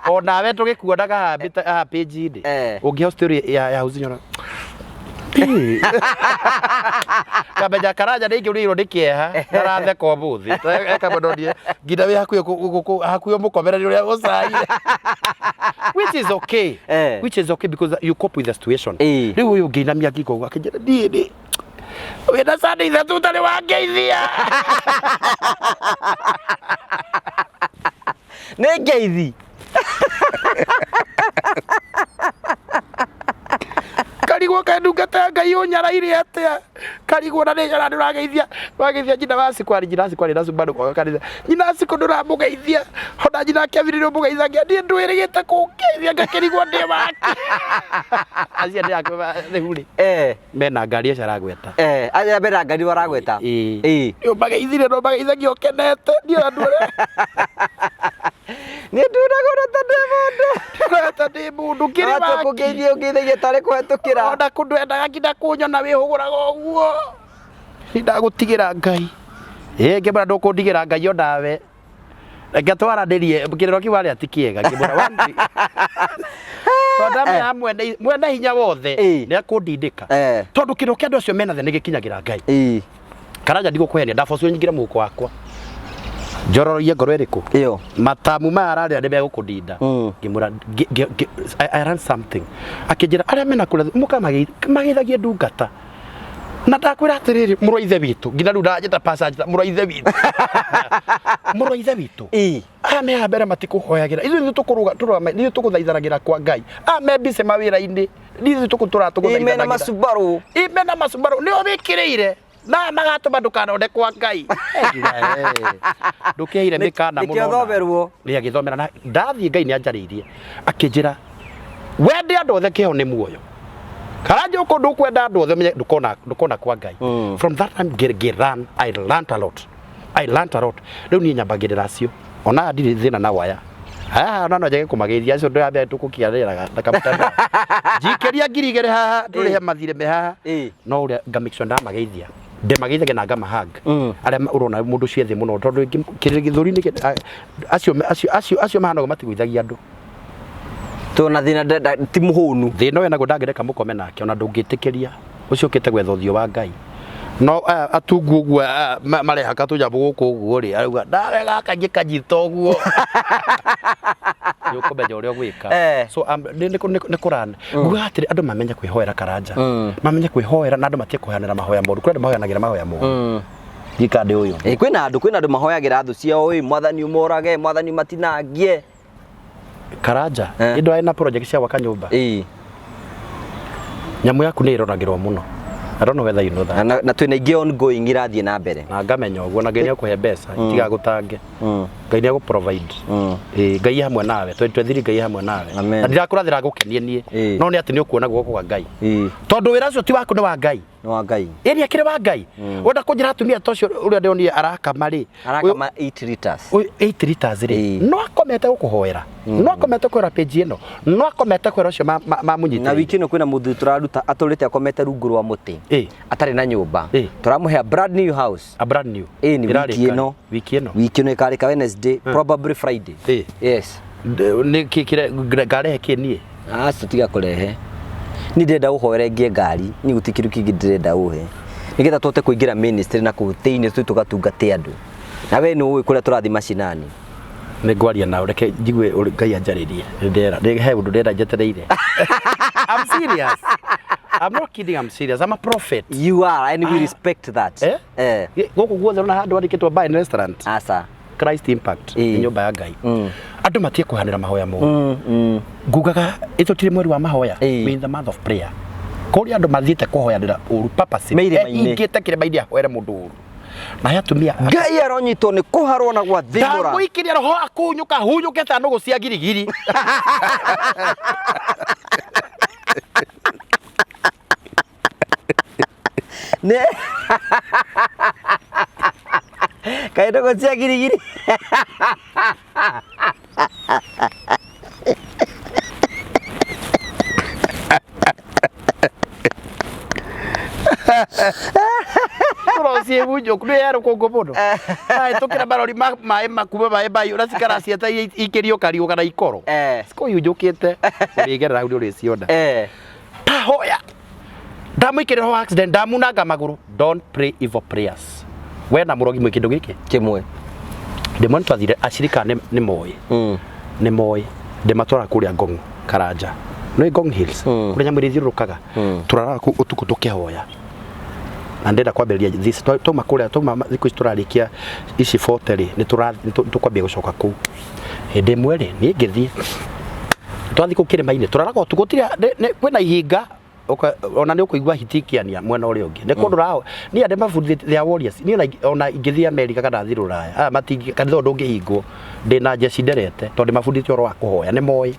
O nawe tũgĩkuonaga haha page-inĩ. Ũngĩheo story ya Huzuni Kamenya Karanja nĩ ingĩũrĩirwo nĩ kĩeha ndaratheka ũmũthĩ eka mũno niĩ nginya wĩ hakuhĩ hakuhĩ ũmũkomere nĩ ũrĩa ũcaire which is okay which is okay because you cope with the situation rĩu ũyũ ũngĩinamia ngingo ũguo akĩnjĩra niĩ nĩ wĩna Sunday ithatũ ũtarĩ wangeithia Nĩ ngeithi. Karigwo kaĩ ndungata ya Ngai ũnyaraire atĩa karigwo na nĩ nyara ndũrageithia ndũrageithia nyina wa Cikũ nyina wa Cikũ arĩ na Subaru kwaga kanitha nyina wa Cikũ ndũramũgeithia ona nyina Kevin nĩ ũmũgeithagia niĩ ndwĩrĩgĩte kũngeithia ngakĩrigwo ndĩ wake acio nĩ akwa rĩu rĩ mena ngari ĩcio aragweta Aya mena ngari aragweta. Ĩĩ. Nĩ ũmageithirie no mageithagia ũkenete niĩ ona nduore Niĩ ndunagwo ta ndĩ mũndũ. Ndĩreta ndĩ mũndũ kĩrĩ Watua waki. kũngeithia ũngeithagia tarĩ kũhetũkĩra. Ona kũndwendaga nginya kũnyona wĩhũgũraga ũguo. Nĩ ndagũtigĩra Ngai. Ĩ ngĩmwĩra ndũkũndigĩra Ngai onawe. Reke twaranĩrie kĩrĩro kĩu warĩa ti kĩega ngĩmwĩra tondũ amenya mwene hinya wothe nĩ akũndindĩka. Tondũ kĩrĩro kĩa andũ acio mena thĩ nĩ gĩkinyagĩra Ngai. Karanja ndigũkũhenia ndabocirwo nyingĩre mũhuko wakwa. Njororoie ngoro ĩrĩkũ? Ĩyo. Matamu maya ararĩa nĩ megũkũndinda. Ngĩmwĩra I learned something. Akĩnjĩra arĩa mena kũrĩa mũkamageithagie ndungata. Na ndakwĩra atĩrĩrĩ mũrũ wa ithe witũ nginya rĩu ndanjĩta pastor anjĩta mũrũ wa ithe witũ. Mũrũ wa ithe witũ. Aya me haha mbere matikũhoyagĩra ithuĩ nithuĩ tũkũrũga tũrũgama nithuĩ tũgũthaithanagĩra kwa Ngai. Aya me busy mawĩra-inĩ nithuĩ tũkũtũra Ĩ mena tũgũthaithanagĩra. macubarũ. Ĩ mena macubarũ nĩo wĩkĩrĩire. Na magatũma ndũkanone kwa Ngai. Ndũkĩheire mĩkana mũno. Nĩkĩo thomerwo. Nĩ agĩthomera na ndathiĩ Ngai nĩ anjarĩirie akĩnjĩra wende andũ othe kĩho nĩ muoyo. Karanja ũkũ ndũkwenda andũ othe ũmenye ndũkona ndũkona kwa Ngai. From that time ngĩ learn I learned a lot. I learned a lot. Rĩu niĩ nyambagĩrĩra acio. Ona aya ndirĩ thĩna nao aya. Aya ona no njage kũmageithia acio ndĩrambia tũkũkĩarĩraga na kamũtandao. Njikĩria 2000 haha tũrĩhe mathirĩ me haha. No ũrĩa nga make sure ndamageithia. Ndĩmageithagia na ngamahug. Arĩa ũrona mũndũ ũcio e thĩ mũno tondũ kĩrĩ gĩthũri-inĩ acio acio acio acio mahana ũguo matigũithagia andũ. Tondũ na thĩna ti mũhũnu. Thĩna ũyũ naguo ndangĩreka mũkome nake ona ndũngĩtĩkĩria ũcio ũkĩte gwetha ũthiũ wa Ngai. No aya atungu ũguo marehaka tũnyamũ gũkũ ũguo rĩ arauga nawe gaka ngĩkanyita ũguo. Nĩ ũkũmenya ũrĩa ũgwĩka. So nĩ kũrana. Ngugaga atĩrĩ andũ mamenye kwĩhoera Karanja. Mamenye kwĩhoera na andũ matige kũheanĩra mahoya moru. Kũrĩ andũ mahoyanagĩra mahoya moru. Ndiũĩ kana ndĩ ũyũ. Kwĩna andũ kwĩna andũ mahoyagĩra thũ ciao ĩ mwathani ũmorage mwathani ũmatinangie. Karanja ĩ ndũrarĩ na project cia gwaka nyũmba. Nyamũ yaku nĩ ĩroragĩrwo mũno. I don't know whether you know that. Na twĩna ingĩ ongoing irathiĩ na mbere. Na ngamenya ũguo na Ngai nĩ akũhe mbeca itigagũtange. Ngai nĩ agũ provide. Ĩĩ Ngai hamwe nawe 2023 Ngai hamwe nawe. Na ndirakũrathĩra ngũkenie niĩ. No nĩ atĩ nĩ ũkuona guoko kwa Ngai. Tondũ wĩra ũcio ti waku nĩ wa Ngai. Nĩ wa Ngai. Ĩni akĩrĩ wa Ngai. Wenda kũnjĩra atumia ta ũcio ũrĩa ndĩronire arakama rĩ. Arakama 8 liters. 8 liters rĩ. No akomete gũkũhoera. No akomete kwĩra page ĩno. No akomete kwĩra ũcio mamũnyitĩrĩire. Na wiki ĩno kwĩna mũthuri tũraruta atũrĩte akomete rungu rwa mũtĩ. Atarĩ na nyũmba. Tũramũhe a brand new house. A brand new. Ĩni wiki ĩno. Wiki ĩno. Wiki ĩno ĩkarĩka Wednesday, probably Friday. Yes. Nĩ kĩ kĩre ngarehe kĩ niĩ? Aca, tiga kũrehe. Niĩ ndĩrenda ũhoere ngie ngari, niĩ gũtirĩ kĩndũ kĩngĩ ndĩrenda ũhe. Nĩgetha tũhote kũingĩra ministry na kũu thĩinĩ tũthiĩ tũgatungate andũ. Na we nĩ ũĩ kũrĩa tũrathiĩ macinani. Nĩ ngwaria nawe, reke njigue ũrĩa Ngai anjarĩrie. Nĩ ndera, he ũndũ ndĩrenda njetereire. I'm serious. I'm not kidding, I'm serious. I'm a prophet. You are, and we respect that. Eh? Eh. Gũkũ guothe ũrona handũ handĩkĩtwo bar and restaurant. Aca. Christ Impact. Ĩĩ. Nĩ nyũmba ya Ngai. Andũ matige kũhanĩra mahoya moru. Ngugaga ĩtũtirĩ mweri wa mahoya. Ĩĩ. We in the month of prayer. Kũrĩa andũ mathiĩte kũhoyanĩra ũru purposely. Me irĩma-inĩ. Ehingĩte kĩrĩma-inĩ ahoere mũndũ ũru. Na he atumia Ngai aronyitwo nĩ kũharwo na gwathimũra. Ndamũikĩria roho akunyũka hunyũke ta nũgũ cia girigiri. Nĩ kaĩ ndũgũ cia girigiri. Tũro ciĩhunjũku nĩ ya rũkũngũ mũno. Ahĩtũkĩra marori ma maĩ makuma maĩ maiyũ cikara cietereire ikĩrio kariũ kana ikoro. Cikũhunjũkĩte ũrĩgerera hau nĩ ũrĩciona. Tahoya. Ndamũikĩria roho wa accident, ndamunanga magũrũ. Don't pray evil prayers. We na mũrogi mwĩ kĩndũ gĩkĩ. Kĩmwe. Ndĩmwe nĩtwathire acirika nĩ moĩ. Nĩ moĩ. Ndĩmatwara kũrĩa Ngong Karanja. Nĩ Ngong Hills. Kũrĩa nyamũ iria ithiũrũrũkaga. Tũraraga kũu ũtukũ tũkĩhoya. Na ndĩrenda kwambĩrĩria this twauma kũrĩa twauma thikũ ici tũrarĩkia ici 40 rĩ, nĩ tũkwambia gũcoka kũu. Hĩndĩ ĩmwe rĩ, niĩ ngĩthiĩ. Twathiĩ kũu kĩrĩma-inĩ, tũraraga ũtukũ gũtirĩ kwĩna ihinga ona nĩ ũkũigua hiti ikĩania mwena ũrĩa ũngĩ. Nĩ kũndũ ũraho. Niĩ andũ mabundithĩtie, they are warriors. Niĩ ona ingĩthiĩ Amerika kana thiĩ Rũraya, aya matingĩ, kanitha ũyũ ndũngĩhingwo. Ndĩna njeci nderete, tondũ ndĩmabundithĩtie ũhoro wa kũhoya, nĩ moĩ.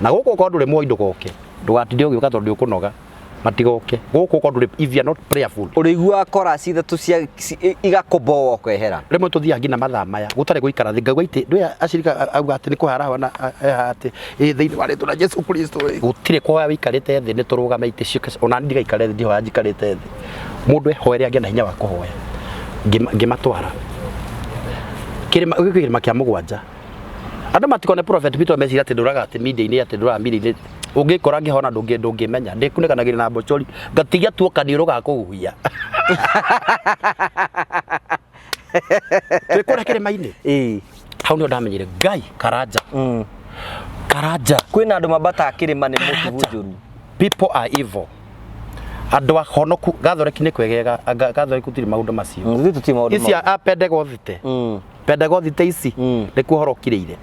Na gũkũ okorwo ndũrĩ mũhoi ndũgoke. Ndũgatinde ũgĩũka tondũ nĩ ũkũnoga. Matigoke. Gũkũ okorwo ndũrĩ, if you are not prayerful. Ũrĩiguaga chorus ithatũ cia igakũboa ũkehera. Rĩmwe tũthiaga nginya mathaa maya gũtarĩ gũikara thĩ ngaigua itĩ ndũĩ acirika auga atĩ nĩ kũhara na atĩ ĩ thĩinĩ wa rĩtwa rĩa Jesu Kristo gũtirĩ kũhoya wĩikarĩte thĩ nĩ tũrũgame itĩ cio ona niĩ ndigaikare thĩ ndihoya njikarĩte thĩ mũndũ ehoere agĩe na hinya wa kũhoya. Ngĩmatwara kĩrĩma gĩkĩ kĩrĩma kĩa mũgwanja. Andũ matikone prophet Peter meciria atĩ ndũraga atĩ media-inĩ atĩ ndũraga media-inĩ ũngĩkora ngĩhona ndũngĩmenya ndĩkunĩkanagĩria na mbochori ngatigia tuo kaniũrũ ga kũhuhia. Twĩ kũrĩa kĩrĩma-inĩ. Hau nĩho ndamenyire Ngai Karanja. Karanja. Kwĩna andũ mambataga kĩrĩma nĩ mũtugo njũru. People are evil. Andũ ahonoku Gathoreki nĩ kwegega, Gathoreki gũtirĩ maũndũ macio. Ithuĩ tũtirĩ maũndũ Ici a Pentekothite. Pentekothite ici nĩkuo ũhoro ũkirĩire.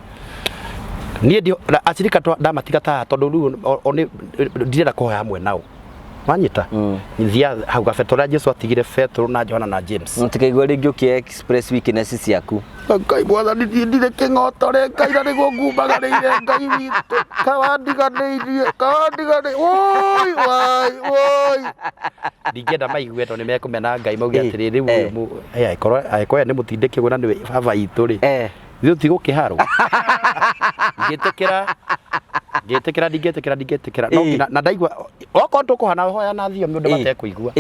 Niĩ ndio acirika ndamatiga ta tondũ rĩu ndirenda kũhoya hamwe nao. Wanyita? Thiaga hau kabere tondũ Jesu atigire Petero na Johana na James. Mũtikaigua rĩngĩ ũkĩ express weakness ciaku. Ngai mwathani niĩ ndirĩ kĩng'otore Ngai na nĩguo ngumaganĩire Ngai witũ kawandiganĩirie kawandiganĩirie woi wai woi. Ndingĩenda maigue tondũ nĩmekũmena Ngai mauge atĩrĩ rĩu ũyũ angĩkorwo aya nĩ mũtindĩke ũguo na nĩwe baba itũ rĩ. Ithuĩ tũtigũkĩharwo. Ngĩtĩkĩra ngĩtĩkĩra ndingĩtĩkĩra ndingĩtĩkĩra no nginya na ndaigua okorwo tũkũhana hoya na thiomi ũndũ matekũigua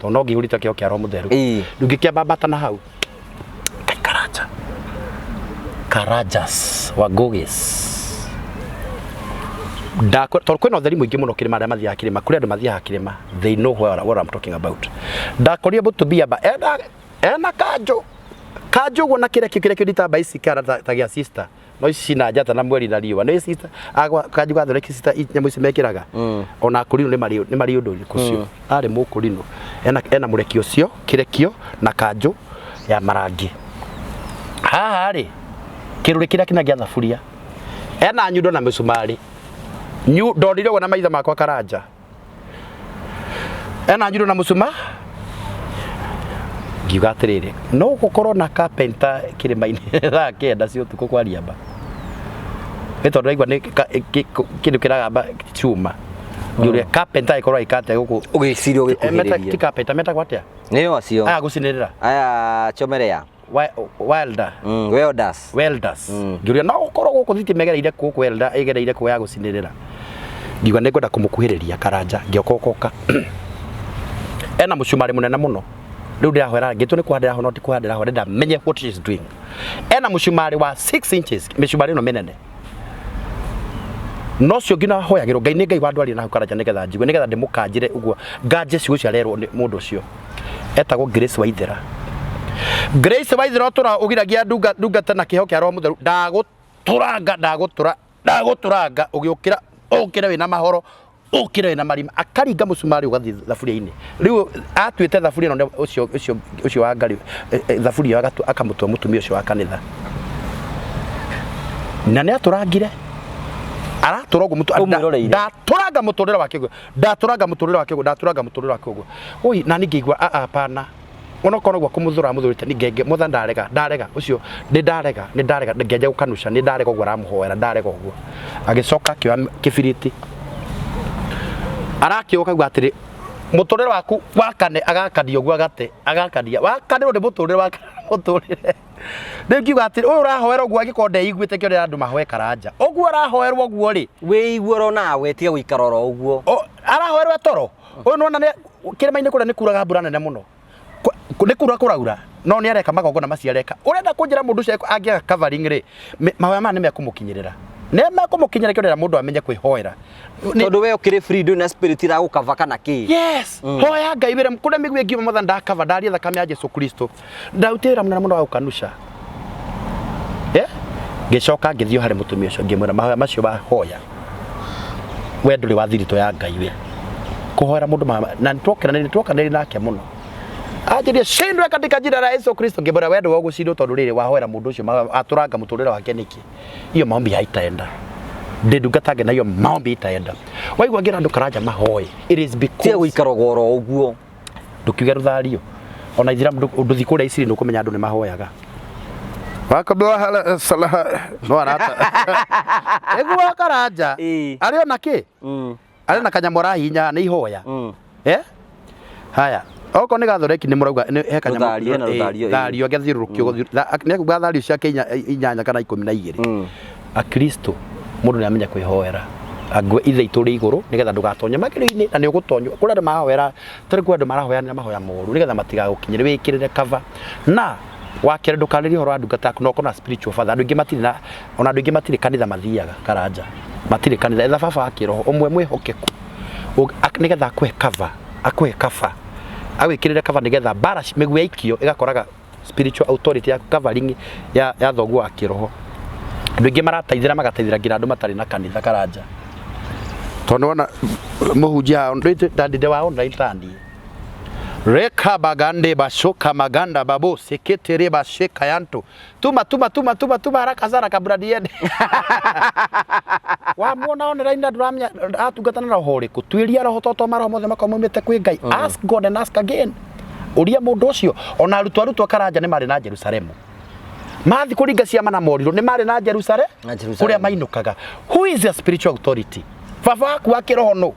tondũ no ngĩihũrĩte kĩo kĩa Roho Mũtheru. Rĩu ngĩkĩambambata na hau Ngai Karanja Karajas wa Ngũgĩs tondũ kwĩna ũtheri mũingĩ mũno kĩrĩma arĩa mathiaga kĩrĩma kũrĩ andũ mathiaga kĩrĩma they know what I'm talking about. Ndakorire mũtumia mba ena kanjũ kanjũ ũguo na kĩrekio kĩrekio nditamba ici kana ta gĩa sister no ici cina njata na mweri na riũa nĩ sister agwa kanjũ gathondeki sister nyamũ ici mekĩraga ona akũrinũ nĩ marĩ ũndũ ũrĩkũ ũcio arĩ mũkũrinũ ena mũrekio ũcio kĩrekio na kanjũ ya marangi haha rĩ kĩrũrĩ kĩrĩa kĩna gĩa thaburia ena nyundo na mĩcumarĩ ndonire ũguo na maitho makwa Karanja ena nyundo na mũcuma ngiuga atĩrĩrĩ no gũkorwo na carpenter kĩrĩma-inĩ thaa kenda cia ũtukũ kwaria mba nĩ tondũ ndaigua nĩ kĩndũ kĩragamba cuma ngĩũria carpenter agĩkorwo agĩka atĩa gũkũ Ũgĩciria ũgĩkuhĩrĩria. Ti carpenter metagwo atĩa Nĩo acio. Aya gũcinĩrĩra. Aya chomerea. Welder. Welders. Welders. Ngĩũria no gũkorwo gũkũ thitima ĩgereire kũ welder ĩgereire kũ ya gũcinĩrĩra. Ngiuga nĩ ngwenda kũmũkuhĩrĩria Karanja ngĩokokoka. Ena mũcumarĩ mũnene mũno. Rĩu ndĩrahoera ngĩtwo nĩ kũhanda ndĩrahoera no ti kũhanda ndĩrahoera ndĩrenda menye what she is doing. Ena mũcumarĩ wa 6 inches mĩcumarĩ ĩno mĩnene. No cio nginya hoyagĩrwo Ngai nĩ Ngai wa andũ arĩa na hau Karanja nĩgetha njigue, nĩgetha ndĩmũkanjĩre ũguo nganje ciugo icio arerwo nĩ mũndũ ũcio etagwo Grace Waithera. Grace Waithera ũtũra ũgiragia ndungata na kĩheo kĩa Roho Mũtheru, ndagũtũranga, ndagũtũra, ndagũtũranga, ũgĩũkĩra ũkĩre wĩna mahoro, ũkĩre wĩna marima, akaringa mũcumarĩ ũgathiĩ thaburia-inĩ. Rĩu atuĩte thaburia ĩno nĩ ũcio ũcio ũcio wa ngari, thaburia ĩyo akamũtua mũtumia ũcio wa kanitha. Na nĩ atũrangire, aratũra ũguo mũtu, Ũmwĩroreire. ndatũranga mũtũrĩre wake ũguo, ndatũranga mũtũrĩre wake ũguo, ndatũranga mũtũrĩre wake ũguo. Oi, na niĩ ngĩigua a a hapana. Onokorwo noguo kũmũthũra amũthũrĩte, niĩ ngenge mwathani ndarega, ndarega, ũcio nĩ ndarega, nĩ ndarega, ngĩanjia gũkanusha, nĩ ndarega ũguo aramũhoera, ndarega ũguo. Agĩcoka akĩoya kĩbiriti, arakĩoya akauga atĩrĩ, mũtũrĩre waku wakane, agakania ũguo agate, agakania, wakanĩrwo nĩ mũtũrĩre, wakanĩrwo nĩ mũtũrĩre. Rĩu ngiuga atĩrĩ, ũyũ ũrahoera ũguo angĩkorwo ndeiguĩte kĩo ndĩrera andũ mahoe Karanja. Ũguo arahoerwo ũguo rĩ, Wĩigue oro nawe tiga gũikara oro ũguo. Arahoerwo e toro. Ũyũ nĩwona nĩ kĩrĩma-inĩ kũrĩa nĩ kuraga mbura nene mũno. Nĩ kura kũraura, no nĩ areka magongona macio areka. Ũrenda kũnjĩra mũndũ ũcio angĩaga covering rĩ, mahoya maya nĩ mekũmũkinyĩrĩra. Nĩ mekũmũkinyĩra kĩo ndĩrera mũndũ amenye kwĩhoera. Tondũ we ũkĩrĩ free ndũrĩ na spirit iragũkava kana kĩ. Yes. Hoya Ngai wĩre kũrĩa mĩguĩ ĩngiuma mwathani ndakava, ndaria thakame ya Jesu Kristo. Ndarutire wĩra mũnene mũno wa gũkanusha. Ngĩcoka ngĩthiĩ harĩ mũtumia ũcio ngĩmwĩra mahoya macio wahoya we ndũrĩ wa thiritũ ya Ngai we. Kũhoera mũndũ mahoya na nĩtwokeranĩire, nĩtwokanĩire nake mũno. Anjĩrire shindwe katika jina la Yesu Kristo. Ngĩmwĩra we ndũwe ũgũcindwo tondũ rĩrĩ wahoera mũndũ ũcio atũranga mũtũrĩre wake nĩkĩ? Hiyo maombi haitaenda. Ndĩ ndungata ngĩ na hiyo maombi itaenda. Waigua ngĩra andũ Karanja mahoe. It is because Tiga gũikara oro ũguo. Ndũkiuge rũthario. Ona Ithiramu ndũthiĩ kũrĩa Isiri nĩũkũmenya andũ nĩmahoyaga. Wakabla salaha no arata. Nĩguo Karanja. Arĩ ona kĩ? Arĩ na kanyamũ arahihinya nĩ ihoya. Haya. Okorwo nĩ gathoreki nĩ mũrauga nĩ he kanyamũ. Rũthario, hena rũthario, ĩĩ. Thario agathiũrũrũkio, nĩ akuga thario ciake inyanya kana 12. Akristo mũndũ nĩ amenya kwĩhoera. Angwe ithe itũ rĩ igũrũ nĩgetha ndũgatonye magerio-inĩ na nĩ ũgũtonywo. Kũrĩ andũ marahoera, tondũ kwĩ andũ marahoyanĩra mahoya moru nĩgetha matigagũkinyĩre wĩkĩrĩre cover. Na wa kerĩ ndũkarĩrie ũhoro wa ndungata yaku na ũkorwo na spiritual father. Andũ aingĩ matirĩ na, ona andũ aingĩ matirĩ kanitha mathiaga Karanja. Matirĩ kanitha. Etha baba wa kĩroho ũmwe mwĩhokeku nĩgetha akũhe cover, akũhe cover. Agwĩkĩrĩre cover nĩgetha mbara mĩguĩ yaikio ĩgakoraga spiritual authority ya covering ya thoguo wa kĩroho. Andũ aingĩ marataithĩra magataithĩra nginya andũ matarĩ na kanitha Karanja. Tondũ wona mũhunjia haha, ndĩ wa online ta niĩ. Reka bagande bashoka maganda babo seketere basheka yanto. Tuma tuma tuma tuma tuma haraka sana kabla niende. Wamuona online na ndũramenya atungatana na roho ũrĩkũ. Tuĩria roho toto maroho mothe makorwo maumĩte kwĩ Ngai. Ask God and ask again. Ũria mũndũ ũcio. Ona arutwo Karanja nĩ marĩ na Jerusalemu. Mathi kũringa ciama na morirũ nĩ marĩ na Jerusalemu. Na Jerusalemu. Kũrĩa mainũkaga. Who is your spiritual authority? Baba waku wa kĩroho nũ?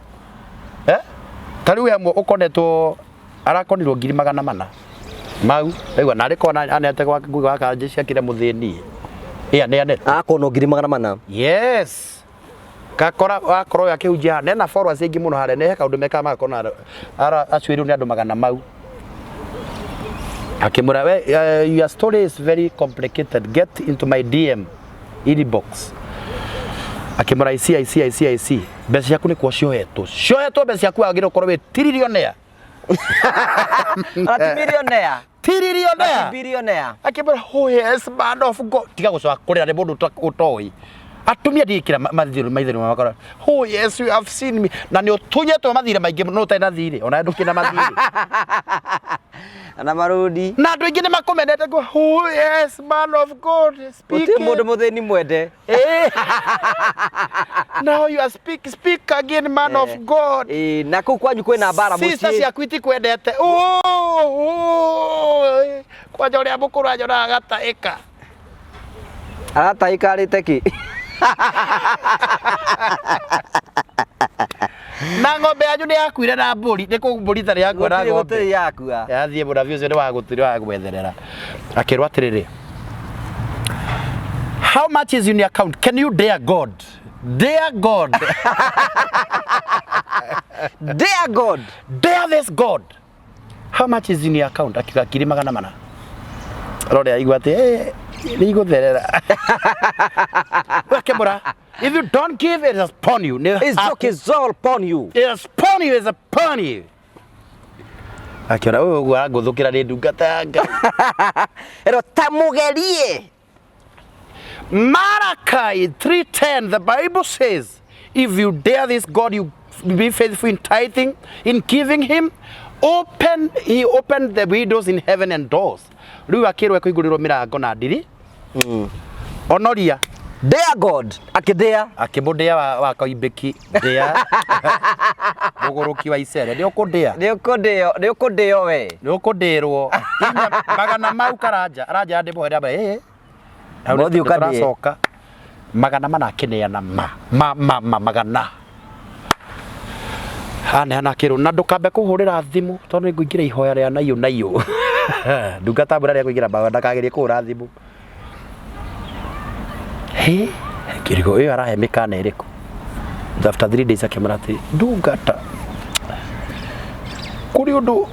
Ta rĩu amwe ũkonetwo arakonirwo ngiri magana mana mau aigua narĩ kona anete gwa nguga wa kanjĩ ciakire mũthĩni ĩ aneanete Akonwo ngiri magana mana. Yes. Gakora wakorwo ũyũ akĩhunjia haha nena followers aingĩ mũno harĩa nĩ he kaũndũ mekaga magakona acuĩrwo nĩ andũ magana mau. Akĩmwĩra we your story is very complicated, get into my DM inbox. Akĩmwĩra I see, I see, I see, I see. Mbeca ciaku nĩ kuo ciohetwo. Ciohetwo mbeca ciaku wagĩrĩirwo gũkorwo wĩ trillionaire. Ati millionaire. Trillionaire. Ati billionaire. Akĩmwĩra oh yes man of God. Tiga gũcoka kũrĩra nĩ mũndũ ũtoĩ. Atumia ndigĩkĩra mathirĩ maithori makora. Oh yes you have seen me. Na nĩ ũtunyĩtwo mathirĩ maingĩ mũno ũtarĩ na thirĩ. Ona ndũkĩrĩ na mathirĩ. Na marũndi. Na andũ aingĩ nĩ makũmenete ngo oh yes man of God. Speak. Gũtirĩ mũndũ mũthĩni mwende. Now you are speak again man of God. Na kũu kwanyu kwĩna mbara Sister mũciĩ. ciaku itikwendete. Oh, oh, kwanja ũrĩa mũkũrũ anyonaga gataĩka. Arataĩka arĩte kĩ? Na ng'ombe yanyu nĩ yakuire na mbũri, nĩ kũ mbũri itarĩ yakua na Gũtirĩ ng'ombe. gũtirĩ yakua. Yathiĩ mũnabii ũcio nĩ wa gũtirĩ wa gwetherera. Akĩrwo atĩrĩrĩ, how much is in your account? Can you dare God? Dare God. Dare God. Dare this God. How much is in your account? Akiuga ngiri magana mana. Rore aigua atĩ, Nĩ igũtherera. Wakĩmũra, if you don't give it is upon you. Nĩ His joke is all upon you. It is upon you, it is upon you. Akĩona ũyũ ũguo arangũthũkĩra nĩ ndungata ya Ngai. Ero ta mũgerie. Malachi 3:10, the Bible says, if you dare this God, you be faithful in tithing, in giving him, open, he opened the windows in heaven and doors. Rĩu akĩrwo ekũhingũrĩrwo mĩrango na ndiri. Onoria Dare God. Akĩdare. Akĩmũndĩa wa, wa koimbĩki ndĩa mũgũrũki wa icere nĩ ũkũndĩa. Nĩ ũkũndĩo, nĩ ũkũndĩo we. Nĩ ũkũndĩrwo Inya magana mau karanja aranja ndĩmũhe ndamba ĩĩ hau Mũthiĩ nĩ ũkandĩe. tũracoka 400 akĩneana ma ma ma ma magana aneana akĩrwo na ndũkambe kũhũrĩra thimũ tondũ nĩ ngũingĩra ihoya rĩa naiyũ naiyũ ndungata mbura rĩa kũingĩra mahoya ndakagerie kũhũra thimũ. Hĩ, kĩrigo ĩyo arahe mĩkana ĩrĩkũ? After 3 days akĩmwĩra atĩ ndungata kũrĩ ũndũ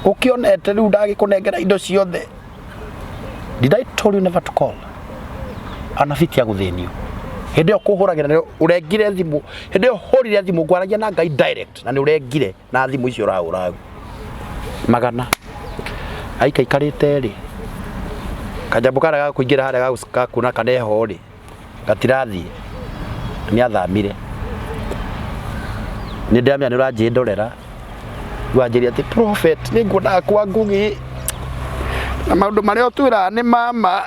ũkĩonete rĩu ndagĩkũnengera indo ciothe. Did I told you never to call? Anabii ti a gũthĩnio. Hĩndĩ ĩyo kũhũragĩra nĩ ũrengire thimũ, hĩndĩ ĩyo hũrire thimũ ngwaragia na Ngai direct na nĩ ũrengire na thimũ icio ũrahũra hau. Magana. Aikaikarĩte rĩ, kanyamũ karĩa ga kũingĩra harĩa ga kuona kana eho rĩ, gatirathiĩ. Nĩ athamire. Nĩ ndĩramenya nĩ ũranjĩndorera. Rĩu anjĩrire atĩ prophet nĩ nguonaga kwa Ngũgĩ na maũndũ marĩa ũtwĩraga nĩ mama.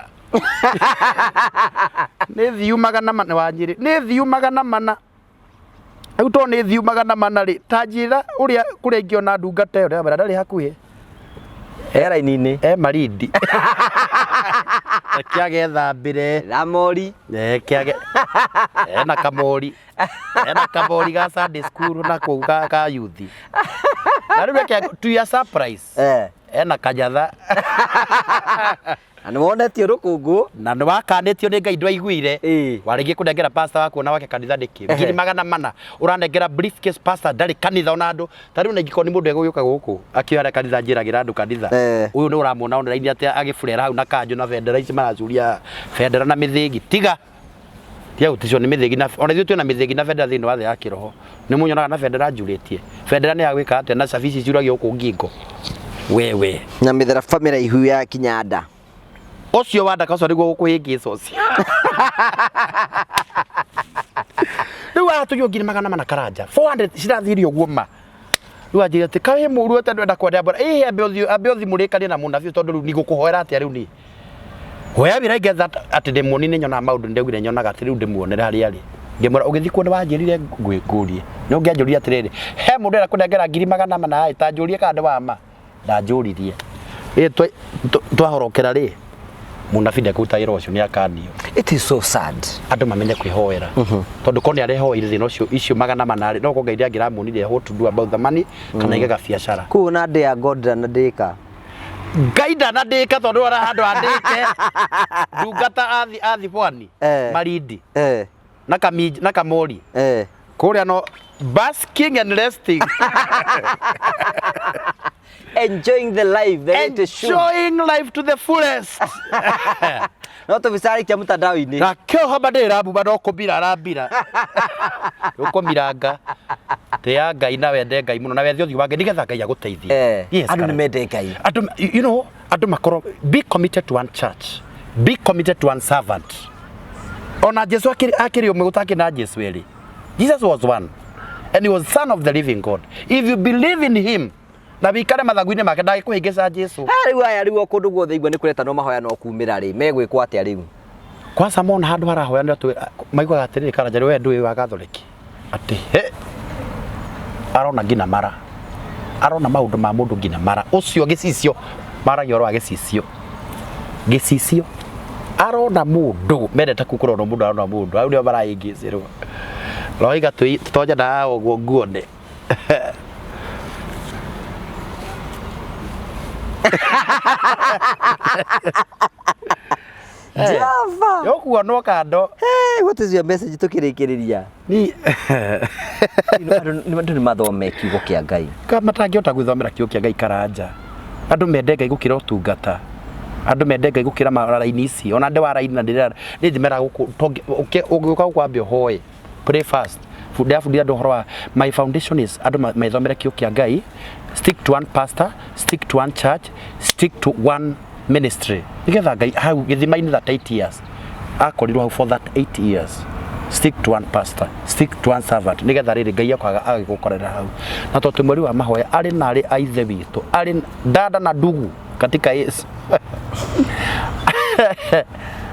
Nĩ thiu 400 wa Nyĩrĩ. Nĩ thiu 400. Rĩu tondũ nĩ thiu 400 rĩ, ta njĩra ũrĩa kũrĩa ingĩona ndungata ĩyo. Ndĩramwĩra ndarĩ hakuhĩ. E raini-inĩ. E Malindi. Reke agethambĩre. Na mori. Reke age ena kamori. Ena kamori ga Sunday school na kũu ga youth. Na rĩu reke to your surprise. Ena kanyatha. Na nĩ wonetio rũkũngũ. Na nĩ wakanĩtio nĩ Ngai ndwaiguire. Warĩgie kũnengera pastor waku ona wake kanitha nĩkĩ? 400,000 ũranengera briefcase, pastor ndarĩ kanitha ona andũ. Ta rĩu na ingĩkorwo nĩ mũndũ egũgĩũka gũkũ akĩoya harĩa kanitha njĩragĩra andũ kanitha. Ũyũ nĩ ũramuona online atĩ agĩburera hau na kanjũ na bendera ici maracuria bendera na mĩthĩgi. Tiga. Tiga gũticwo nĩ mĩthĩgi na ona ithuĩ twĩna mĩthĩgi na bendera thĩinĩ wa thĩ ya kĩroho. Nĩ mũnyonaga na bendera njurĩtie. Bendera nĩ ya gwĩka atĩa na cabi ici ciuragio gũkũ ngingo. Wewe. Na mĩtharaba mĩraihu ya kinya nda. Ũcio wa ndaka ũcio nĩguo gũkũhĩngĩca ũcio. Rĩu aratũiywo 400,000 karanja. 400 cirathiire ũguo ma. Rĩu anjĩra atĩ kaĩ mũru atĩ ndwenda kwenda mbara. Ĩĩ ambe ũthiĩ ambe ũthiĩ mũrĩkanie na mũnabii tondũ rĩu nigũkũhoera atĩa rĩu niĩ. Where will I get that atĩ ndĩmuoni nĩ nyonaga maũndũ nĩndaugire nyonaga atĩ rĩu ndĩmuonere harĩa arĩ. Ngĩmwĩra ũgĩthiĩ kuo nĩ wanjĩrire ngũrie. Nĩ ũngĩanjũririe atĩrĩrĩ, he mũndũ ũrenda kũnengera 400,000 ĩ, ta njũrie kana nĩ wa ma. Ndanjũririe. Ĩ twahorokera rĩ, mũnabii ndekũruta wĩra ũcio nĩ akanio. It is so sad. Andũ mamenye kwĩhoera. Tondũ korwo nĩ arehoeire thĩna ũcio icio 400 rĩ, no korwo Ngai ndangĩramuonirie what to do about the money kana aige gabiacara. Kũu na ndĩa God ndanandĩka. Ngai ndanandĩka tondũ ora handũ andĩke ndungata athi athi bwani Malindi na kamiji na kamori kũrĩa no basking and resting. Enjoying the life the way it should. Enjoying life to the fullest. No tũbica mtandao-inĩ. Na kĩo hamba ndĩrambumba no kũmbira arambira ũkũmiranga. Tĩa Ngai na wende Ngai mũno na wethe ũthiũ wa Ngai nĩgetha Ngai agũteithie. Yes, andũ nĩ mende Ngai. Andũ, you know, andũ makorwo be committed to one church, be committed to one servant. Ona Jesu akĩrĩ akĩrĩ ũmwe gũtakĩrĩ na Jesu erĩ. Jesus was one and he was son of the living God. If you believe in him na wikare mathagu-inĩ make ndagĩkũhĩngĩca Jesu. Rĩu aya rĩu o kũndũ guothe igua nĩ kũretanwo mahoya no kumĩra rĩ megwĩkwo atĩa rĩu? Kwanza mona handũ harahoya nĩ atũ maiguaga atĩrĩrĩ Karanja we ndũĩ wa Gathoreki atĩ he arona nginya mara arona maũndũ ma mũndũ nginya mara ũcio gĩcicio maragia ũhoro wa gĩcicio gĩcicio arona mũndũ mendete kũrona mũndũ arona mũndũ hau nĩo marahĩngĩcĩrwo roiga tũtonye na ũguo nguone. Java. Yokuonwo kando. Hey, what is your message tukirikiria? Ni Andũ nĩ mathome kiugo kĩa Ngai. Ka matangĩhota gwĩthomera kiugo kĩa Ngai karanja. Andũ mende Ngai gũkĩra ũtungata. Andũ mende Ngai gũkĩra maraini ici. Ona ndĩ wa raini na ndĩrera niĩ njĩmeraga gũkũ ũngĩũka gũkũ wambe ũhoe. Pray first. Ndĩrabundithia andũ ũhoro wa my foundation is andũ methomere kiugo kĩa Ngai. Stick to one pastor, stick to one church, stick to one ministry. Nĩgetha Ngai hau gĩthima-inĩ that 8 years akorirwo hau for that 8 years. Stick to one pastor, stick to one servant. Nĩgetha rĩrĩ Ngai akoaga agĩgũkorera hau. Na tondũ twĩ mweri wa mahoya arĩ na arĩ a ithe witũ, arĩ dada na ndugu katika Yesu.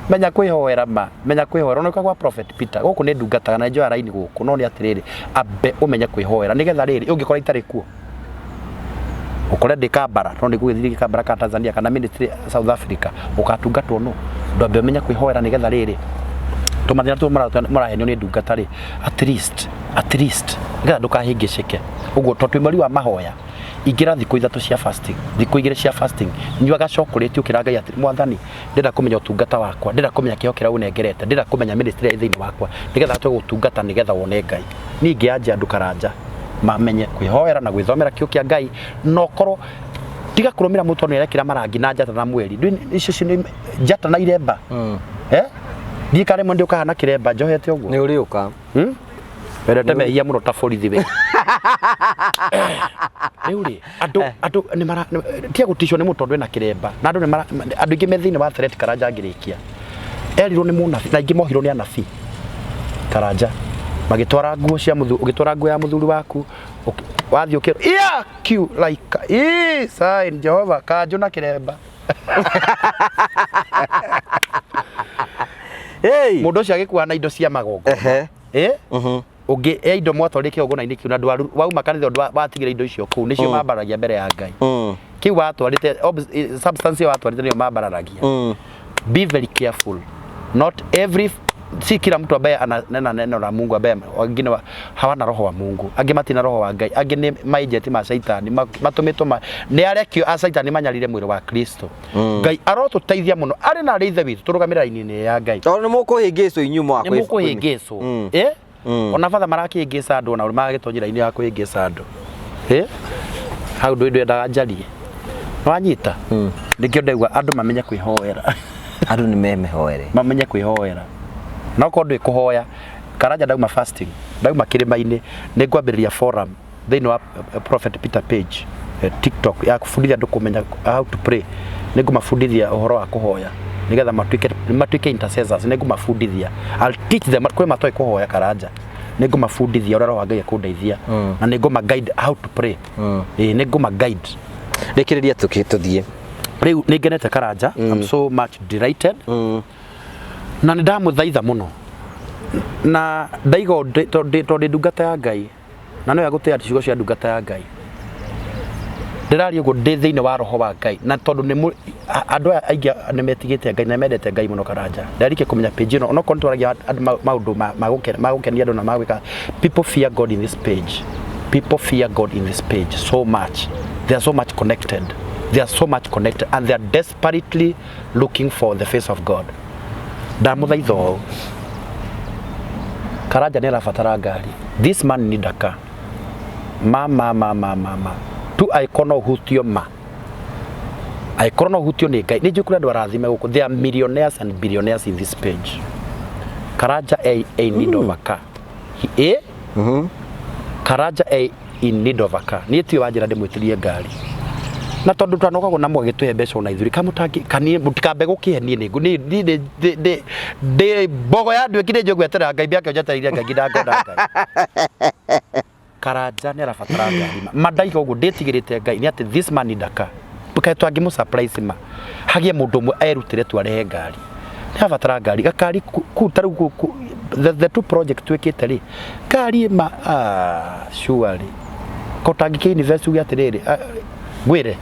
Menya kwĩhoera ma, menya kwĩhoera. Ona ũka gwa Prophet Peter, gũkũ nĩ ndungataga na njoya raini gũkũ, no nĩ atĩrĩrĩ, ambe ũmenye kwĩhoera nĩgetha rĩrĩ ũngĩkora itarĩ kuo ũkore ndĩ Kambara no nĩ gũgĩthiĩ Kambara ka Tanzania kana ministry South Africa ũgatungatwo no ndwambe ũmenye kwĩhoera nĩgetha rĩrĩ tũmathĩna tũu mũrahenio nĩ ndungata rĩ at least nĩgetha ndũkahĩngĩcĩke ũguo tondũ twĩ mweri wa mahoya. Ingĩra thikũ 3 cia fasting, thikũ 2 cia fasting, nyua gacokorĩti ũkĩra Ngai atĩ Mwathani, ndĩrenda kũmenya ũtungata wakwa, ndĩrenda kũmenya kĩheo kĩrĩa ũnengerete, ndĩrenda kũmenya ministry ĩrĩa ĩ thĩinĩ wakwa nĩgetha hote gũtungata nĩgetha wone Ngai. Niĩ ingĩanja andũ Karanja mamenye kwĩhoera na gwĩthomera kiugo kĩa Ngai na ũkorwo tiga kũrũmĩra mũndũ tondũ nĩ arekĩra marangi na njata na mweri. Icio nĩ njata na iremba. Eh? Ndiĩ kana rĩmwe ndĩũka hana kĩremba njohete ũguo. Nĩ ũrĩũka. Wendete mehia mũno ta borithi we. Rĩu rĩ, andũ nĩ mara tiga gũticwo nĩ mũndũ tondũ ena kĩremba. Na andũ nĩ mara andũ aingĩ me thĩinĩ wa threat Karanja ngĩrĩkia. Erirwo nĩ mũnabii na aingĩ mohirwo nĩ anabii. Karanja magĩtwara nguo cia mũthuri, ũgĩtwara nguo ya mũthuri waku wathiĩ ũkĩrwo yeah, Q like ii sign Jehova kanjũ na kĩremba. Hey! Mũndũ ũcio agĩkua na indo cia magongona. Eh? Ũngĩ e indo mwatwarire kĩgongona-inĩ kĩu na ndwaru wauma kanitha ũndũ watigire indo icio kũu nĩcio mambaragia mbere ya Ngai. Kĩu watwarĩte substance ĩyo watwarĩte nĩyo mambararagia. Be very careful. Not every si kila mtu ambaye ananena neno la Mungu ambaye wengine hawana roho wa Mungu, angĩ matina roho wa Ngai, angĩ nĩ maijeti ma Shaitani matũmĩtwo nĩ arekio a Shaitani manyarire mwĩrĩ wa Kristo. Ngai arotũteithia mũno arĩ na arĩ ithe witũ tũrũgamĩre raini-inĩ ya Ngai. Tondũ nĩ mũkũhĩngĩcwo inyuĩ mwaka. Nĩ mũkũhĩngĩcwo. Eh? Ona batha marakĩhĩngĩca andũ ona magagĩtonyera raini ya kũhĩngĩca andũ. Eh? Hau ndũĩ ndwendaga njarie. Wanyita? Nĩkĩo ndaigua andũ mamenye kwĩhoera. Andũ nĩ memehoere. Mamenye kwĩhoera. Na okorwo ndwĩ kũhoya, Karanja ndauma fasting, ndauma kĩrĩma-inĩ, nĩ ngwambĩrĩria forum thĩinĩ wa Prophet Peter page TikTok ya kũbundithia andũ kũmenya how to pray. Nĩ ngũmabundithia ũhoro wa kũhoya nĩgetha matuĩke intercessors. Nĩ ngũmabundithia, I'll teach them. Kwĩ matoĩ kũhoya Karanja, nĩ ngũmabundithia ũrĩa roho wa Ngai ekũndeithia na nĩ ngũma guide how to pray. Ĩĩ, nĩ ngũma guide. Rĩkĩrĩria tũthiĩ. Rĩu nĩ ngenete Karanja. I'm so much delighted. Na nĩ ndamũthaitha mũno na ndaiga tondũ ndĩ ndungata ya Ngai na no gũtĩa ciugo cia ndungata ya Ngai. Ndĩraria ũguo ndĩ thĩinĩ wa roho wa Ngai na tondũ nĩ andũ aya aingĩ nĩ metigĩte Ngai na mendete Ngai mũno Karanja. Ndarĩkia kũmenya page ĩno onokorwo nĩ twaragia andũ maũndũ ma gũkenia andũ na ma gwĩka. People fear God in this page. People fear God in this page so much. They are so much connected. They are so much connected and they are desperately looking for the face of God. Ndamũthaitha ũũ. Karanja nĩ arabatara ngari. This man need a car. Ma ma ma ma ma ma. Tu angĩkorwo no ũhutio ma. Angĩkorwo no ũhutio nĩ Ngai. Nĩ njũĩ kũrĩ andũ arathime gũkũ. There are millionaires and billionaires in this page. Karanja a need of a car. Eh? Karanja a in need of a car. Niĩ tiwe wanjĩra ndĩmwĩtirie ngari. Na tondũ twanokagwo na mwagĩtũhe mbeca ona ithuĩ kamũtangi kanie mũtikambe gũkĩhe niĩ nĩ niĩ niĩ ndĩ ndĩ mbogo ya nduĩki nĩ njũĩ gweterera Ngai mbĩake njetereire Ngai nginya ngona Ngai. Karanja nĩ arabatara ngari ma. Ma ndaiga ũguo ndĩtigĩrĩte Ngai nĩ atĩ this man need a car. Kaĩ twangĩmũ surprise ma. Hagĩe mũndũ ũmwe erutĩre tu arehe ngari. Nĩ arabatara ngari. Gakari kuu ta rĩu the two project twĩkĩte rĩ, ngari ma surely. Ko tangĩkĩ invest uge atĩrĩrĩ, ngwĩre.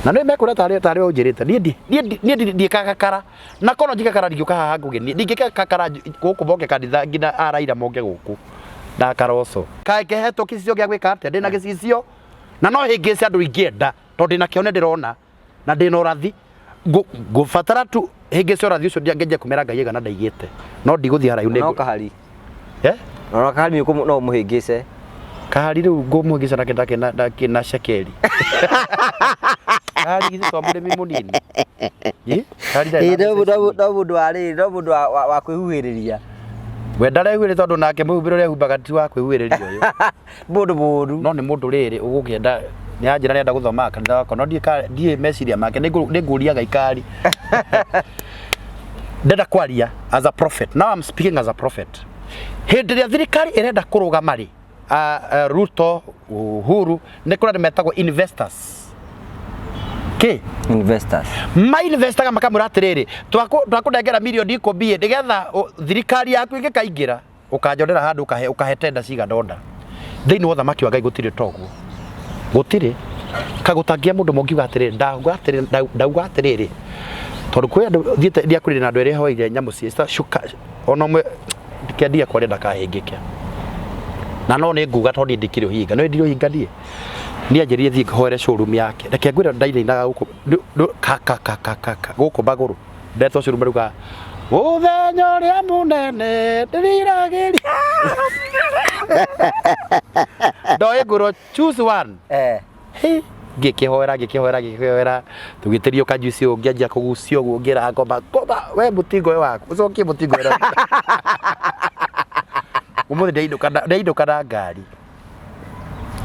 Na nĩ mekwĩra tarĩ we ũnjĩrĩte. Niĩ ndiĩkaga kakara. Na korwo njike kakara ndingĩũka haha ngũgenie. Ndingĩka kakara gũkũ moke kanitha nginya araira moke gũkũ. Na karoco. Kaĩ kehetwo gĩcicio gĩa gwĩka atĩa? Ndĩna gĩcicio. Na no hĩngĩce andũ ingĩenda tondũ ndĩna kĩone ndĩrona na ndĩna ũrathi. Ngũbatara tu hĩngĩce ũrathi ũcio ngenjie kũmera Ngai aigana ndaigĩte. No ndigũthiĩ haraihu nĩ No kahari. Eh? No kahari no ũmũhĩngĩce. Kahari rĩu ngũmũhĩngĩca nake ndakĩ na cekeri. Kahari githĩ to mũrĩmi mũnini. Ĩ? Kahari ndarĩ Ĩ, na no mbeca no- ici no mũndũ wa rĩrĩ no mũndũ wa kwĩhuhĩrĩria. We ndarehuĩrĩ tondũ nake mwĩhumbĩre ũrĩa ehumbaga ti wa kwĩhuhĩrĩria ũyũ. Mũndũ mũru. No nĩ mũndũ rĩrĩ ũgũkĩenda nĩ anjĩra nĩenda gũthomaga kanitha wakwa no ndiĩ meciria make nĩ ngũria Ngai kari. Ndenda kwaria as a prophet. Now I'm speaking as a prophet. Hĩndĩ ĩrĩa thirikari ĩrenda kũrũgama rĩ, Ruto, Uhuru nĩ kũrĩ andũ metagwo investors. Kĩ? Investors. Ma investaga makamwĩra atĩrĩrĩ, twakũnengera mirioni ikũmi ĩ, nĩgetha thirikari yaku ĩngĩkaingĩra ũkanjonera handũ ũkahe tenda cigana ũna. Thĩinĩ wa ũthamaki wa Ngai gũtirĩ toguo. Gũtirĩ. Kagũtangia mũndũ mũngiuga atĩrĩrĩ, ndauga atĩrĩrĩ, ndauga atĩrĩrĩ, tondũ kwĩ andũ thiĩte ndiakwĩrire na andũ erĩ hoire nyamũ cia cuka ona ũmwe ndikendia kwaria ndakahĩngĩke. Na no nĩ nguga tondũ niĩ ndikĩrĩ ũhinga. Nĩ ndirĩ ũhinga niĩ. Niĩ anjĩrire thiĩ hoere showroom yake. Reke ngwĩre ndainainaga gũkũ ka ka ka ka ka ka gũkũ magũrũ. Ndetwo showroom rauga mũthenya ũrĩa mũnene ndĩriragĩria. Ndoĩ ngũrwo choose one. Hĩ, ngĩkĩhoera ngĩkĩhoera ngĩkĩhoera tũgĩtĩrio kajuici ũguo ngĩanjia kũgucia ũguo ngĩra ngoma ngoma we mũtingo ũyũ waku ũcokie mũtingo ũyũ ũmũthĩ ndainũka ndainũka na ngari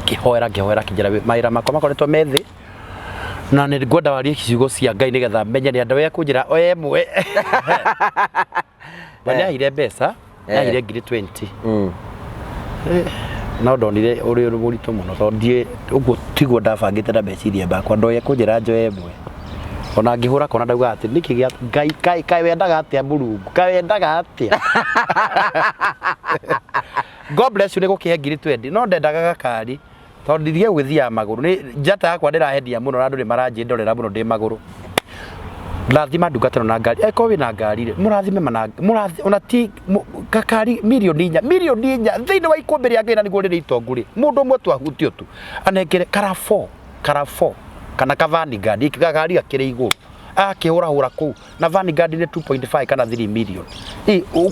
ngĩhoera ngĩhoera kĩnjĩra mawĩra makwa makoretwo me thĩ na nĩ ngwenda warie ciugo cia Ngai nĩgetha menye nĩ andũ ekũnjĩra o ĩmwe na nĩ aheire mbeca nĩ aheire ngiri 20 No ndonire ũrĩ ũndũ mũritũ mũno tondũ ndiĩ ũguo tiguo ndabangĩte na meciria makwa ndoĩ ekũnjĩra njoe ĩmwe ona ngĩhũra kona ndauga atĩ nĩkĩ gĩa Ngai kaĩ kaĩ wendaga atĩa Mũrungu kaĩ wendaga atĩa God bless you nĩ gũkĩhe ngiri 20 no ndendaga gakari tondũ nditige gwĩthiaga magũrũ nĩ njata yakwa ndĩrahendia mũno na andũ nĩ maranjĩndorera mũno ndĩ magũrũ rathima ndungata ĩno na ngari angĩkorwo wĩna ngari rĩ mũrathime mana mũrathi ona ti gakari mirioni 4 mirioni 4 thĩinĩ wa ikũmbĩ rĩa Ngai na nĩguo rĩrĩ itongu rĩ mũndũ ũmwe tu ahutio tu anengere karafo karafo kana ka Vanguard gakari gakĩrĩ igũrũ akĩhũrahũra kũu na Vanguard nĩ 2.5 kana 3 million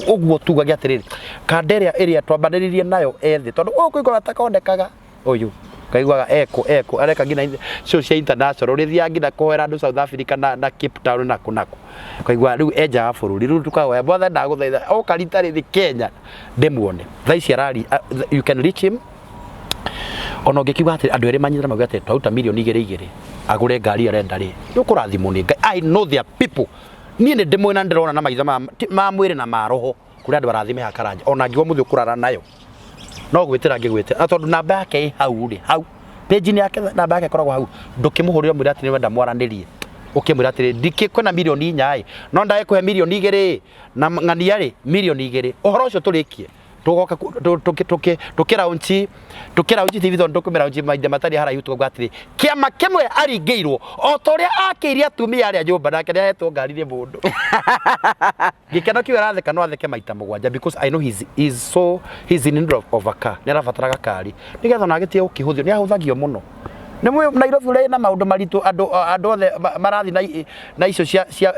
ũguo tugage atĩrĩrĩ kanda ĩrĩa ĩrĩa twambanĩrĩrie nayo ethĩ tondũ gũkũ igũrũ atakonekaga ũyũ kaiguaga eko eko areka nginya show cia international ũrĩthiaga nginya kũhoera andũ South Africa na Cape Town na kũ na kũ kaigua rĩu enja wa bũrũri rĩu tukahoya mwathani ndagũthaitha oka rita rĩrĩ Kenya ndĩmuone thaa ici arari you can reach him ona ũngĩkiuga atĩ andũ erĩ manyitana mauge atĩ twaruta mirioni igĩrĩ igĩrĩ agũre ngari arenda rĩ nĩ ũkũrathimwo nĩ Ngai I know there are people niĩ nĩ ndĩmũĩ na ndĩrona na maitho ma mwĩrĩ na ma roho kũrĩ andũ arathime haha Karanja ona angiuga mũthĩ ũkũrara nayo no gwĩtĩra angĩgwĩtĩra na tondũ namba yake ĩ hau rĩ hau page-inĩ yake namba yake ĩkoragwo hau ndũkĩmũhũrĩre ũmwĩre atĩ nĩ wenda mwaranĩrie ũkĩmwĩra atĩrĩ ndikĩ kwĩna mirioni 4 ĩ no ndagĩkũhe mirioni 2 na ng'ania rĩ mirioni 2 ũhoro ũcio tũrĩkie tũgoka tũkĩraunchi tũkĩraunchi TV tondũ tũkũmĩraunchi mahinda matarĩ haraihu tũkauga atĩrĩ kĩama kĩmwe aringĩirwo o ta ũrĩa akĩire atumia arĩa nyũmba nake nĩahetwo ngari nĩ mũndũ gĩkeno kĩu aratheka no atheke maita mũgwanja because I know he's so he's in need of a car nĩ arabatara gakari nĩgetha ona agĩtige gũkĩhũthio nĩ ahũthagio mũno nĩ mũĩ Nairobi ũrĩa ĩna maũndũ maritũ andũ andũ othe marathiĩ na icio cia cia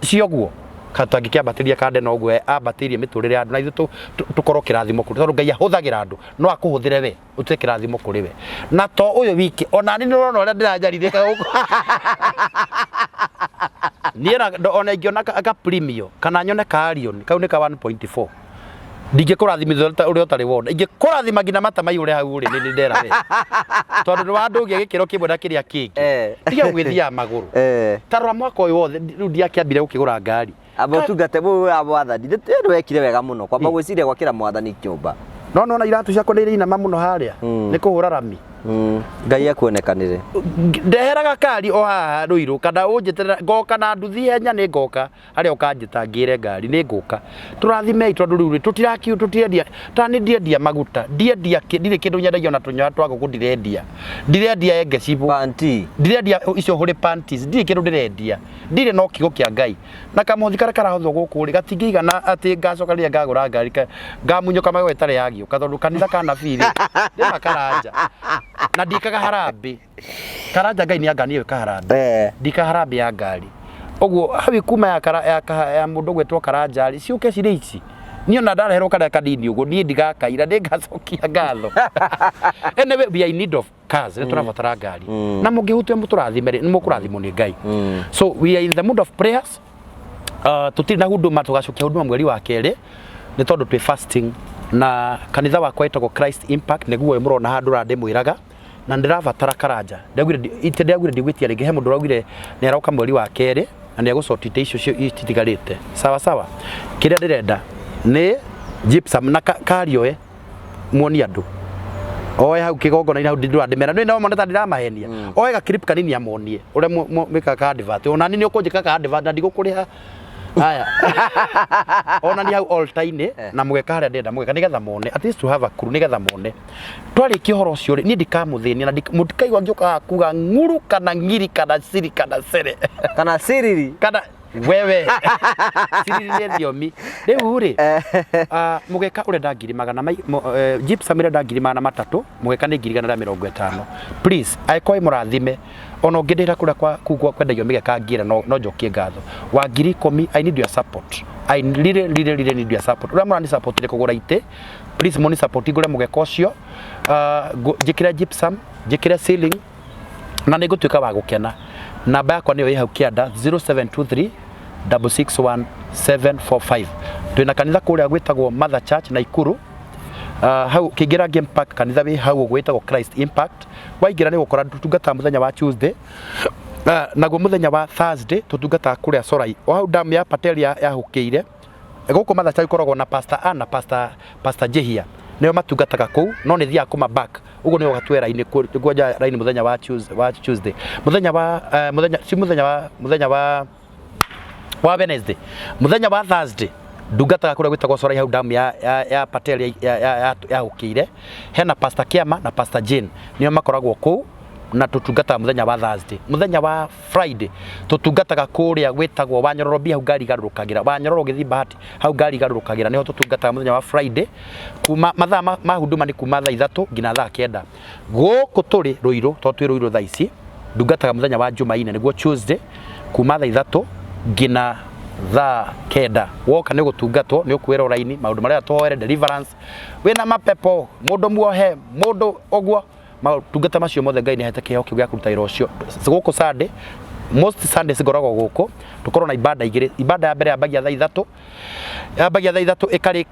cia ũguo tangĩkĩambatĩria kande no ũguo ambatĩirie mĩtũrĩre ya andũ na ithuĩ tũkorwo kĩrathimo kũrĩ tondũ Ngai ahũthagĩra andũ no akũhũthĩre we ũtuĩke kĩrathimo kũrĩ we na to ũyũ wiki ona niĩ nĩũrona ũrĩa ndĩranyarirĩka gũkũ niĩ ona ingĩona ka premium kana nyone ka Allion kau nĩ ka 1.4 ndingĩkũrathimithia ũrĩa ũtarĩ wona ingĩkũrathima nginya mata maihũre hau rĩ nĩ ndera we tondũ nĩ wandũgia gĩkĩro kĩmwe na kĩrĩa kĩngĩ tiga gwĩthiaga magũrũ ta rora mwaka ũyũ wothe rĩu ndiakĩambire gũkĩgũra ngari amba ũtungate mũũ wa mwathani nĩ wekire wega mũno kwamba gwĩciria gwakĩra mwathani nyũmba no nona iratũ ciakwa nĩ irĩinama mũno harĩa nĩ kũhũra rami Ngai akuonekanĩre ndehera gakari o haha Ruiru kana ũnjĩtĩre ngoka na nduthi ihenya nĩ ngoka harĩa ũkanjĩta ngĩre ngari nĩ ngũka tũrathimei tondũ rĩu rĩ tũtirakiu tũtirendia ta nĩ ndiendia maguta ndiendia ndirĩ kĩndũ nyendagia ona tũnyoya twa ngũkũ ndirendia ndirendia enge cibũ panty ndirendia icio hũrĩ panties ndirĩ kĩndũ ndĩrendia ndirĩ no kiugo kĩa Ngai na kamũhothi karĩa karahothwo gũkũ rĩ gatingĩigana atĩ ngacoka rĩrĩa ngagũra ngari ngamunyũka magego ĩtarĩ yagĩũka tondũ kanitha ka nabii rĩ ndĩma Karanja na ndikaga harambĩ Karanja Ngai nĩ anganie gwĩka harambĩ ndika harambĩ ya ngari ũguo hau kuma ya, ya, ya mũndũ gwĩtwo Karanja rĩ ciũke cirĩ ici Niĩ ona ndareherwo karĩa kanini ũguo, niĩ ndigakaira, nĩngacokia ngatho. Anyway, we are in need of cars, nĩ tũrabatara ngari. Na mũngĩhutia mũtũrathime rĩ, nĩ mũkũrathimwo nĩ Ngai. So we are in the mood of prayers. Tũtirĩ na huduma, tũgacokia huduma mweri wa kerĩ nĩ tondũ twĩ fasting na kanitha wakwa wĩtagwo Christ Impact, nĩguo ũyũ mũrona handũ ũrandĩmwĩraga, na ndĩrabatara karanja. Ndaugire ite ndaugire ndigwĩtia rĩngĩ, he mũndũ ũraugire nĩ aroka mweri wa kerĩ na nĩ egũcoti ite icio itigarĩte. Sawa sawa. Kĩrĩa ndĩrenda nĩ gypsum na karioe muonie andũ oe hau kĩgongona-inĩ hau ndĩramera nĩ no mone ta ndĩramahenia, oe ga clip kanini amonie ũrĩa mwĩkaga ka advert. Ona niĩ nĩ ũkũnjĩka ka advert na ndigũkũrĩha. Haya, ona ni hau altar-inĩ na mũgeka harĩa ndĩrenda mũgeka, nĩgetha mone, at least to have a clue, nĩgetha mone. Twarĩkia ũhoro ũcio rĩ, niĩ ndikamũthĩnia na mũtikaigua ngĩũka kuga ng'uru kana ng'iri kana ciri kana cere kana siriri. Kana wewe siriri nĩ thiomi. Rĩu rĩ, mũgeka ũrenda ngiri magana gypsum ĩrenda 300,000, mũgeka nĩ 150,000. Please, angĩkorwo wĩ mũrathime, ona ũngĩndĩra kũrĩa kwa kuu kwa kwendagio mĩgeka ngira, no njokie ngatho wa 10,000. I need your support. I really, really, really need your support. Ũrĩa mũrani support nĩ kũgũra itĩ, please mũni support ngũre mũgeka ũcio, njĩkĩre gypsum, njĩkĩre ceiling, na nĩ ngũtuĩka wa gũkena. Namba yakwa nĩyo ĩ hau kĩanda, 0723 661 745. Twĩna kanitha kũrĩa gwĩtagwo Mother Church Naikuru. Hau ũkĩingĩra Game Park, kanitha wĩ hau ũguo wĩtagwo Christ Impact. Waingĩra nĩ ũgũkora tũtungataga mũthenya wa Tuesday, naguo mũthenya wa Thursday tũtungataga kũrĩa Sorai, o hau damu ya Patel yahũkĩire. Gũkũ Mother Church ikoragwo na Pastor Anna, Pastor Jehia nĩo matungataga kũu, no nĩ thiaga kũma back ũguo nĩ ũgatue raini kuonja raini mũthenya wa Tuesday, wa Tuesday, mũthenya wa mũthenya si mũthenya wa mũthenya wa Wednesday, mũthenya wa Thursday ndungataga kũrĩa gwĩtagwo Sorai, hau damu ya Patel yahũkĩire. Hena Pastor Kiama na Pastor Jane nĩo makoragwo kũu, na tũtungataga mũthenya wa Thursday. Mũthenya wa Friday tũtungataga kũrĩa gwĩtagwo Wanyororo B, hau ngari igarũrũkagĩra Wanyororo ũgĩthiĩ Bahati, hau ngari igarũrũkagĩra nĩho tũtungataga mũthenya wa Friday, kuma mathaa ma huduma nĩ kuma thaa 3 nginya thaa 9. Gũkũ tũrĩ Rũirũ, tondũ twĩ Rũirũ thaa ici, ndungataga mũthenya wa Jumaine, nĩguo Tuesday, kuma thaa 3 nginya thaa 9. Woka nĩ ũgũtungatwo, nĩ ũkwĩrwo raini maũndũ marĩa tũhoere, deliverance, wĩna mapepo, mũndũ muohe, mũndũ ũguo, matungata macio mothe. Ngai nĩ ahete kĩheo kĩu gĩa kũruta wĩra ũcio. Gũkũ Sunday, most Sundays ngoragwo gũkũ, tũkorwo na ibada igĩrĩ. Ibada ya mbere yambagia thaa 3, yambagia thaa 3 ĩkarĩka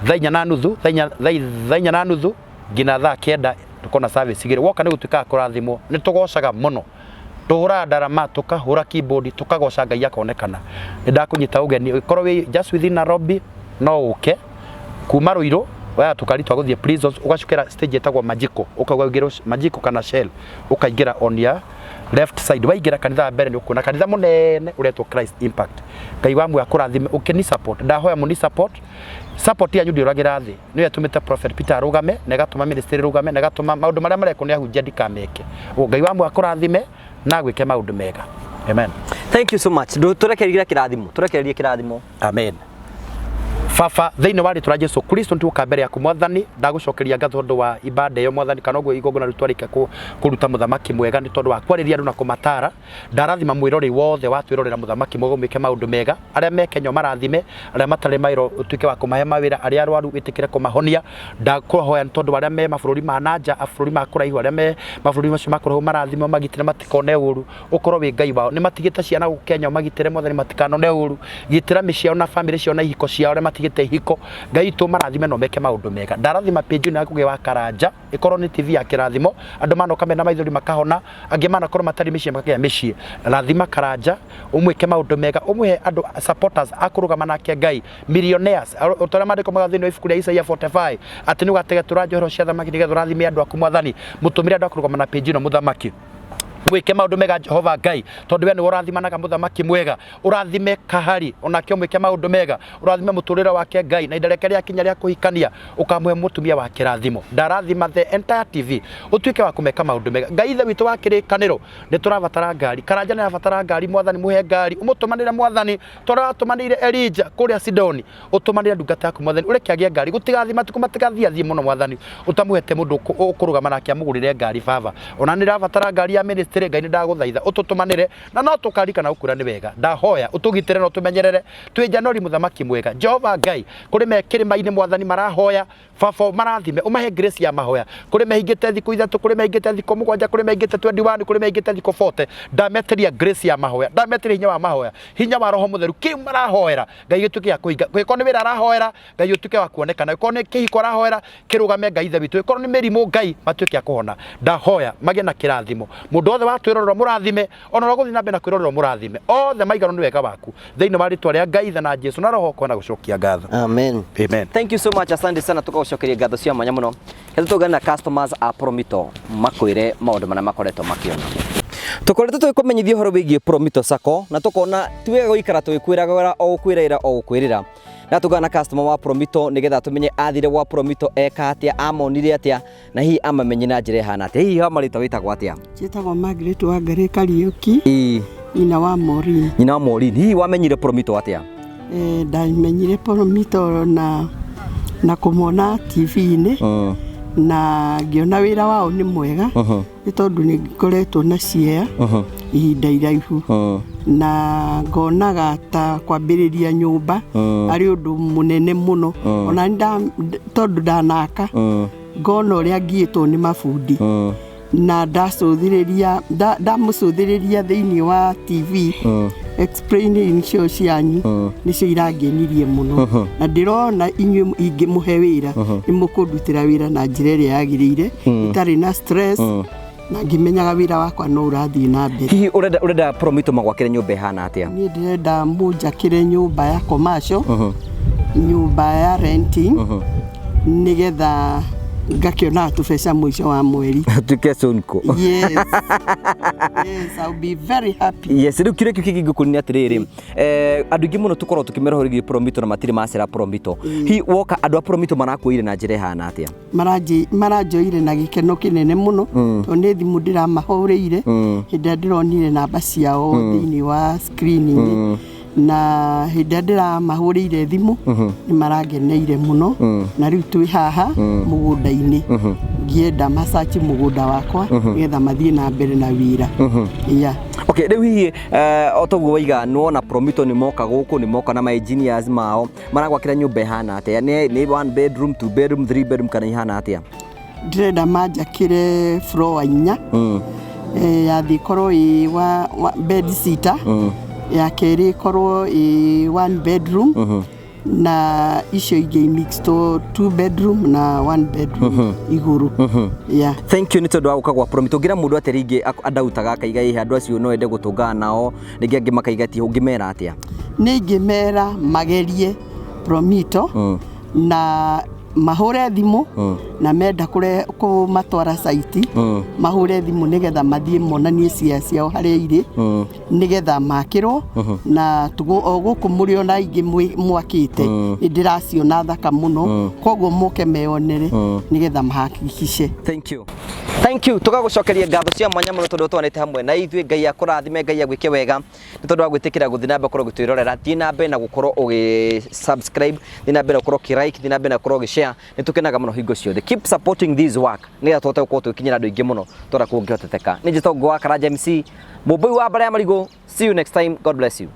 thaa 4 na nuthu, thaa 4:30 nginya thaa 9. Tũkorwo na service igĩrĩ. Woka nĩ gũtuĩkaga kũrathimwo. Nĩ tũgocaga mũno, tũhũraga ndarama, tũkahũra keyboard, tũkagoca Ngai akonekana. Nĩ ndakũnyita ũgeni, ũngĩkorwo wĩ just within Nairobi, no ũke kuma Ruiru, woya tũkari twa gũthiĩ Prisons, ũgacukĩra stage ĩtagwo Majiko, ũkauga ũingĩre Majiko kana Shell, ũkaingĩra on your left side. Waingĩra kanitha wa mbere nĩ ũkuona kanitha mũnene ũretwo Christ Impact. Ngai wa muoyo akũrathime ũkĩni support. Ndahoya mũni support. Support yanyu ndĩũragĩra thĩ, nĩyo ĩtũmĩte Prophet Peter arũgame na ĩgatũma ministry ĩrũgame na ĩgatũma maũndũ marĩa marekwo nĩ ahunjia ndikameke. Ũguo Ngai wa muoyo akũrathime na agwĩke maũndũ mega. Amen. Thank you so much. Tũrekererie kĩrathimo, tũrekererie kĩrathimo. Amen. Baba, thĩinĩ wa rĩtwa rĩa Jesu Kristo, nĩtũka mbere yaku Mwathani. Ndagũcokeria ngatho ũndũ wa ibada ĩyo Mwathani, kana ũguo igongona rĩu twarĩkia kũruta, mũthamaki mwega, nĩ tondũ wa kwarĩria andũ na kũmatara. Ndarathima mwĩrorei wothe wa twĩrorera, mũthamaki mwega, ũmwĩke maũndũ mega. Arĩa me Kenya ũmarathime, arĩa matarĩ mawĩra ũtuĩke wa kũmahe mawĩra, arĩa arwaru wĩtĩkĩre kũmahonia. Ndakũhoya nĩ tondũ wa arĩa me mabũrũri ma nanja, bũrũri ma kũraihu, arĩa me mabũrũri macio ma kũraihu, marathime, ũmagitĩre matikone ũru, ũkorwo wĩ Ngai wao. Nĩ matigĩte ciana gũkũ Kenya, ũmagitĩre Mwathani matikanone ũru. Gitĩra mĩciĩ yao na bamĩrĩ ciao na ihiko ciao, arĩa matigĩte ihiko, Ngai witũ, marathime na ũmeke maũndũ mega. Ndarathima page ĩno ya Ngũgĩ wa Karanja, ĩkorwo nĩ TV ya kĩrathimo. Andũ manoka mena maithori makahona, angĩ manakorwo matarĩ mĩciĩ makagĩa mĩciĩ. Rathima Karanja, ũmwĩke maũndũ mega, ũmũhe andũ supporters a kũrũgama nake, Ngai, millionaires, o ta ũrĩa maandĩko maugaga thĩinĩ wa ibuku rĩa Isaia 45 atĩ nĩ ũgategetũra njohero cia thamaki nĩgetha ũrathime andũ aku. Mwathani, mũtũmĩre andũ a kũrũgama na page ĩno. Mũthamaki, mwĩke maũndũ mega, Jehova Ngai, tondũ we nĩwe ũrathimanaga. Mũthamaki mwega, ũrathime Kahari, onake ũmwĩke maũndũ mega, ũrathime mũtũrĩre wake Ngai, na ihinda rĩake rĩakinya rĩa kũhikania ũkamũhe mũtumia wa kĩrathimo. Ndarathima the entire TV, ũtuĩke wa kũmeka maũndũ mega. Ngai Ithe witũ wa kĩrĩkanĩro, nĩ tũrabatara ngari. Karanja nĩ arabatara ngari. Mwathani, mũhe ngari, ũmũtũmanĩre. Mwathani, tondũ aratũmanĩire Elija kũrĩa Sidoni, ũtũmanĩre ndungata yaku. Mwathani, ũreke agĩe ngari, gũtigathiĩ matukũ matigathiĩ athiĩ mũno, Mwathani, ũtamũhete mũndũ ũkũrũgama nake amũgũrĩre ngari. Baba, ona nĩ ndĩrabatara ngari ya ministry. Ũtũgitĩre Ngai, nĩ ndagũthaitha ũtũtũmanĩre na no tũkarikana gũkwĩra nĩ wega. Ndahoya ũtũgitĩre na ũtũmenyerere twĩ Janori, mũthamaki mwega Jehova Ngai. Kũrĩ me kĩrĩma-inĩ, Mwathani, marahoya, Baba, ũmarathime, ũmahe grace ya mahoya. Kũrĩ mehingĩte thikũ 3, kũrĩ mehingĩte thikũ 7, kũrĩ mehingĩte 21, kũrĩ mehingĩte thikũ 40, ndametĩria grace ya mahoya, ndametĩria hinya wa mahoya, hinya wa Roho Mũtheru. Kĩu marahoera, Ngai, gĩtuĩke gĩa kũhinga. Gĩkorwo nĩ wĩra arahoera, Ngai, ũtuĩke wa kuonekana. Gĩkorwo nĩ kĩhiko arahoera, kĩrũgame, Ngai Ithe witũ. Gĩkorwo nĩ mĩrimũ, Ngai, matuĩke a kũhona. Ndahoya magĩe na kĩrathimo. Mũndũ wothe watwĩrorera, mũrathime, ona ũrĩa ũgũthiĩ na mbere na kwĩrorera, mũrathime. Othe maiganwo nĩ wega waku, thĩinĩ wa rĩtwa rĩa Ngai Ithe na Jesu na Roho, kona gũcokia ngatho. Amen. Amen. Thank you so much, asante sana, tukagucokeria ngatho cia mwanya muno. Reke tũgane na customers a Promito makwĩre maũndũ marĩa makoretwo makĩona. Tũkoretwo tũgĩkũmenyithia ũhoro wĩgiĩ Promito Sacco na tũkona ti wega gũikara tũgĩkwĩraga o gũkwĩraĩra o gũkwĩrĩra. Na tũgana na customer wa Promito nĩgetha tũmenye athire gwa Promito eka atĩa, amonire atĩa na hihi amamenye na njĩra ĩhana atĩa. Hihi ha marĩtwa wĩtagwo atĩa? Njĩtagwo Margaret Wangari Kariũki. Ĩĩ. Nyina wa Maureen. Nyina wa Maureen. Hihi wamenyire Promito atĩa? Ndamenyire Promito na kũmona TV-inĩ na ngĩona wĩra wao nĩ mwega nĩ tondũ nĩ ngoretwo na ciea ihinda iraihu na ngonaga ta kwambĩrĩria nyũmba arĩ ũndũ mũnene mũno ona tondũ ndanaka ngona ũrĩa ngiĩtwo nĩ mabundi na ndacũthĩrĩria ndamũcũthĩrĩria thĩinĩ wa TV explaining show cianyu nĩcio irangenirie mũno na ndĩrona inyuĩ ingĩmũhe wĩra nĩ mũkũndutĩra wĩra na njĩra ĩrĩa yagĩrĩire itarĩ na stress na ngĩmenyaga wĩra wakwa no ũrathiĩ na mbere. Hihi ũrenda Promito magwakĩre nyũmba ĩhana atĩa? Niĩ ndĩrenda mũnjakĩre nyũmba ya commercial, nyũmba ya renting, nĩgetha ngakĩonaga tũbeca mũico wa mweri. Tuĩke sonko. Yes, I'll be very happy. Yes, rĩu kĩrĩa kĩu kĩngĩ ngũkũria nĩ atĩrĩrĩ, andũ aingĩ mũno tũkoragwo tũkĩmera ũhoro wĩgiĩ Promito na matirĩ macera Promito. Hihi woka andũ a Promito marakuoire na njĩra ĩhana atĩa? Maranjoire na gĩkeno kĩnene mũno tondũ nĩ thimũ ndĩramahũrĩire hĩndĩ ĩrĩa ndĩronire namba ciao thĩinĩ wa screen-inĩ, na hĩndĩ ĩrĩa ndĩramahũrĩire thimũ nĩ marangeneire mũno na rĩu twĩ haha mũgũnda-inĩ ngĩenda macaci mũgũnda wakwa nĩgetha mathiĩ na mbere na wĩra, yeah. Okay, rĩu hihi o toguo waiga nĩwona Promito nĩ moka gũkũ, nĩ moka na ma engineers mao, maragwakĩra nyũmba ĩhana atĩa? Nĩ one bedroom, two bedroom, three bedroom kana ihana atĩa? Ndĩrenda manjakĩre floor 4, ya thĩ ĩkorwo ĩ wa bed sitter, ya kerĩ ĩkorwo ĩ one bedroom na icio ingĩ mixed, two bedroom na one bedroom igũrũ, yeah. Thank you nĩ tondũ wa gũka gwa Promito. Ũngĩra mũndũ atĩa rĩngĩ andautaga akaiga ĩhĩ andũ acio no ende gũtũngana nao, rĩngĩ angĩ makaiga ti, ũngĩmera atĩa? Nĩ ingĩmera magerie Promito na mahũre thimũ na menda kũmatwara site mahũre thimũ nĩgetha mathiĩ monanie cia ciao harĩa irĩ nĩgetha makĩrwo na o gũkũ mũrĩ ona aingĩ mwakĩte nĩ ndĩraciona thaka mũno, koguo moke meyonere nĩgetha mahakikice. Thank you. Thank you. Tũgagũcokeria ngatho cia mwanya mũno tondũ ũtwanĩte hamwe na ithuĩ. Ngai akũrathime, Ngai agwĩke wega nĩ tondũ wa gwĩtĩkĩra gũthiĩ na mbere gũkorwo ũgĩtwĩrorera. Thiĩ na mbere na gũkorwo ũgĩ subscribe, thiĩ na mbere na gũkorwo ũkĩ like, thiĩ na mbere na gũkorwo ũgĩ share. Nĩ tũkenaga mũno hingo ciothe. Keep supporting this work nĩgetha tũhote gũkorwo tũgĩkinyĩra andũ aingĩ mũno tũrĩa kũngĩhoteteka. Nĩ njĩtagwo Ngũgĩ wa Karanja MC, mũmbũi wa mbara ya marigũ. See you next time. God bless you.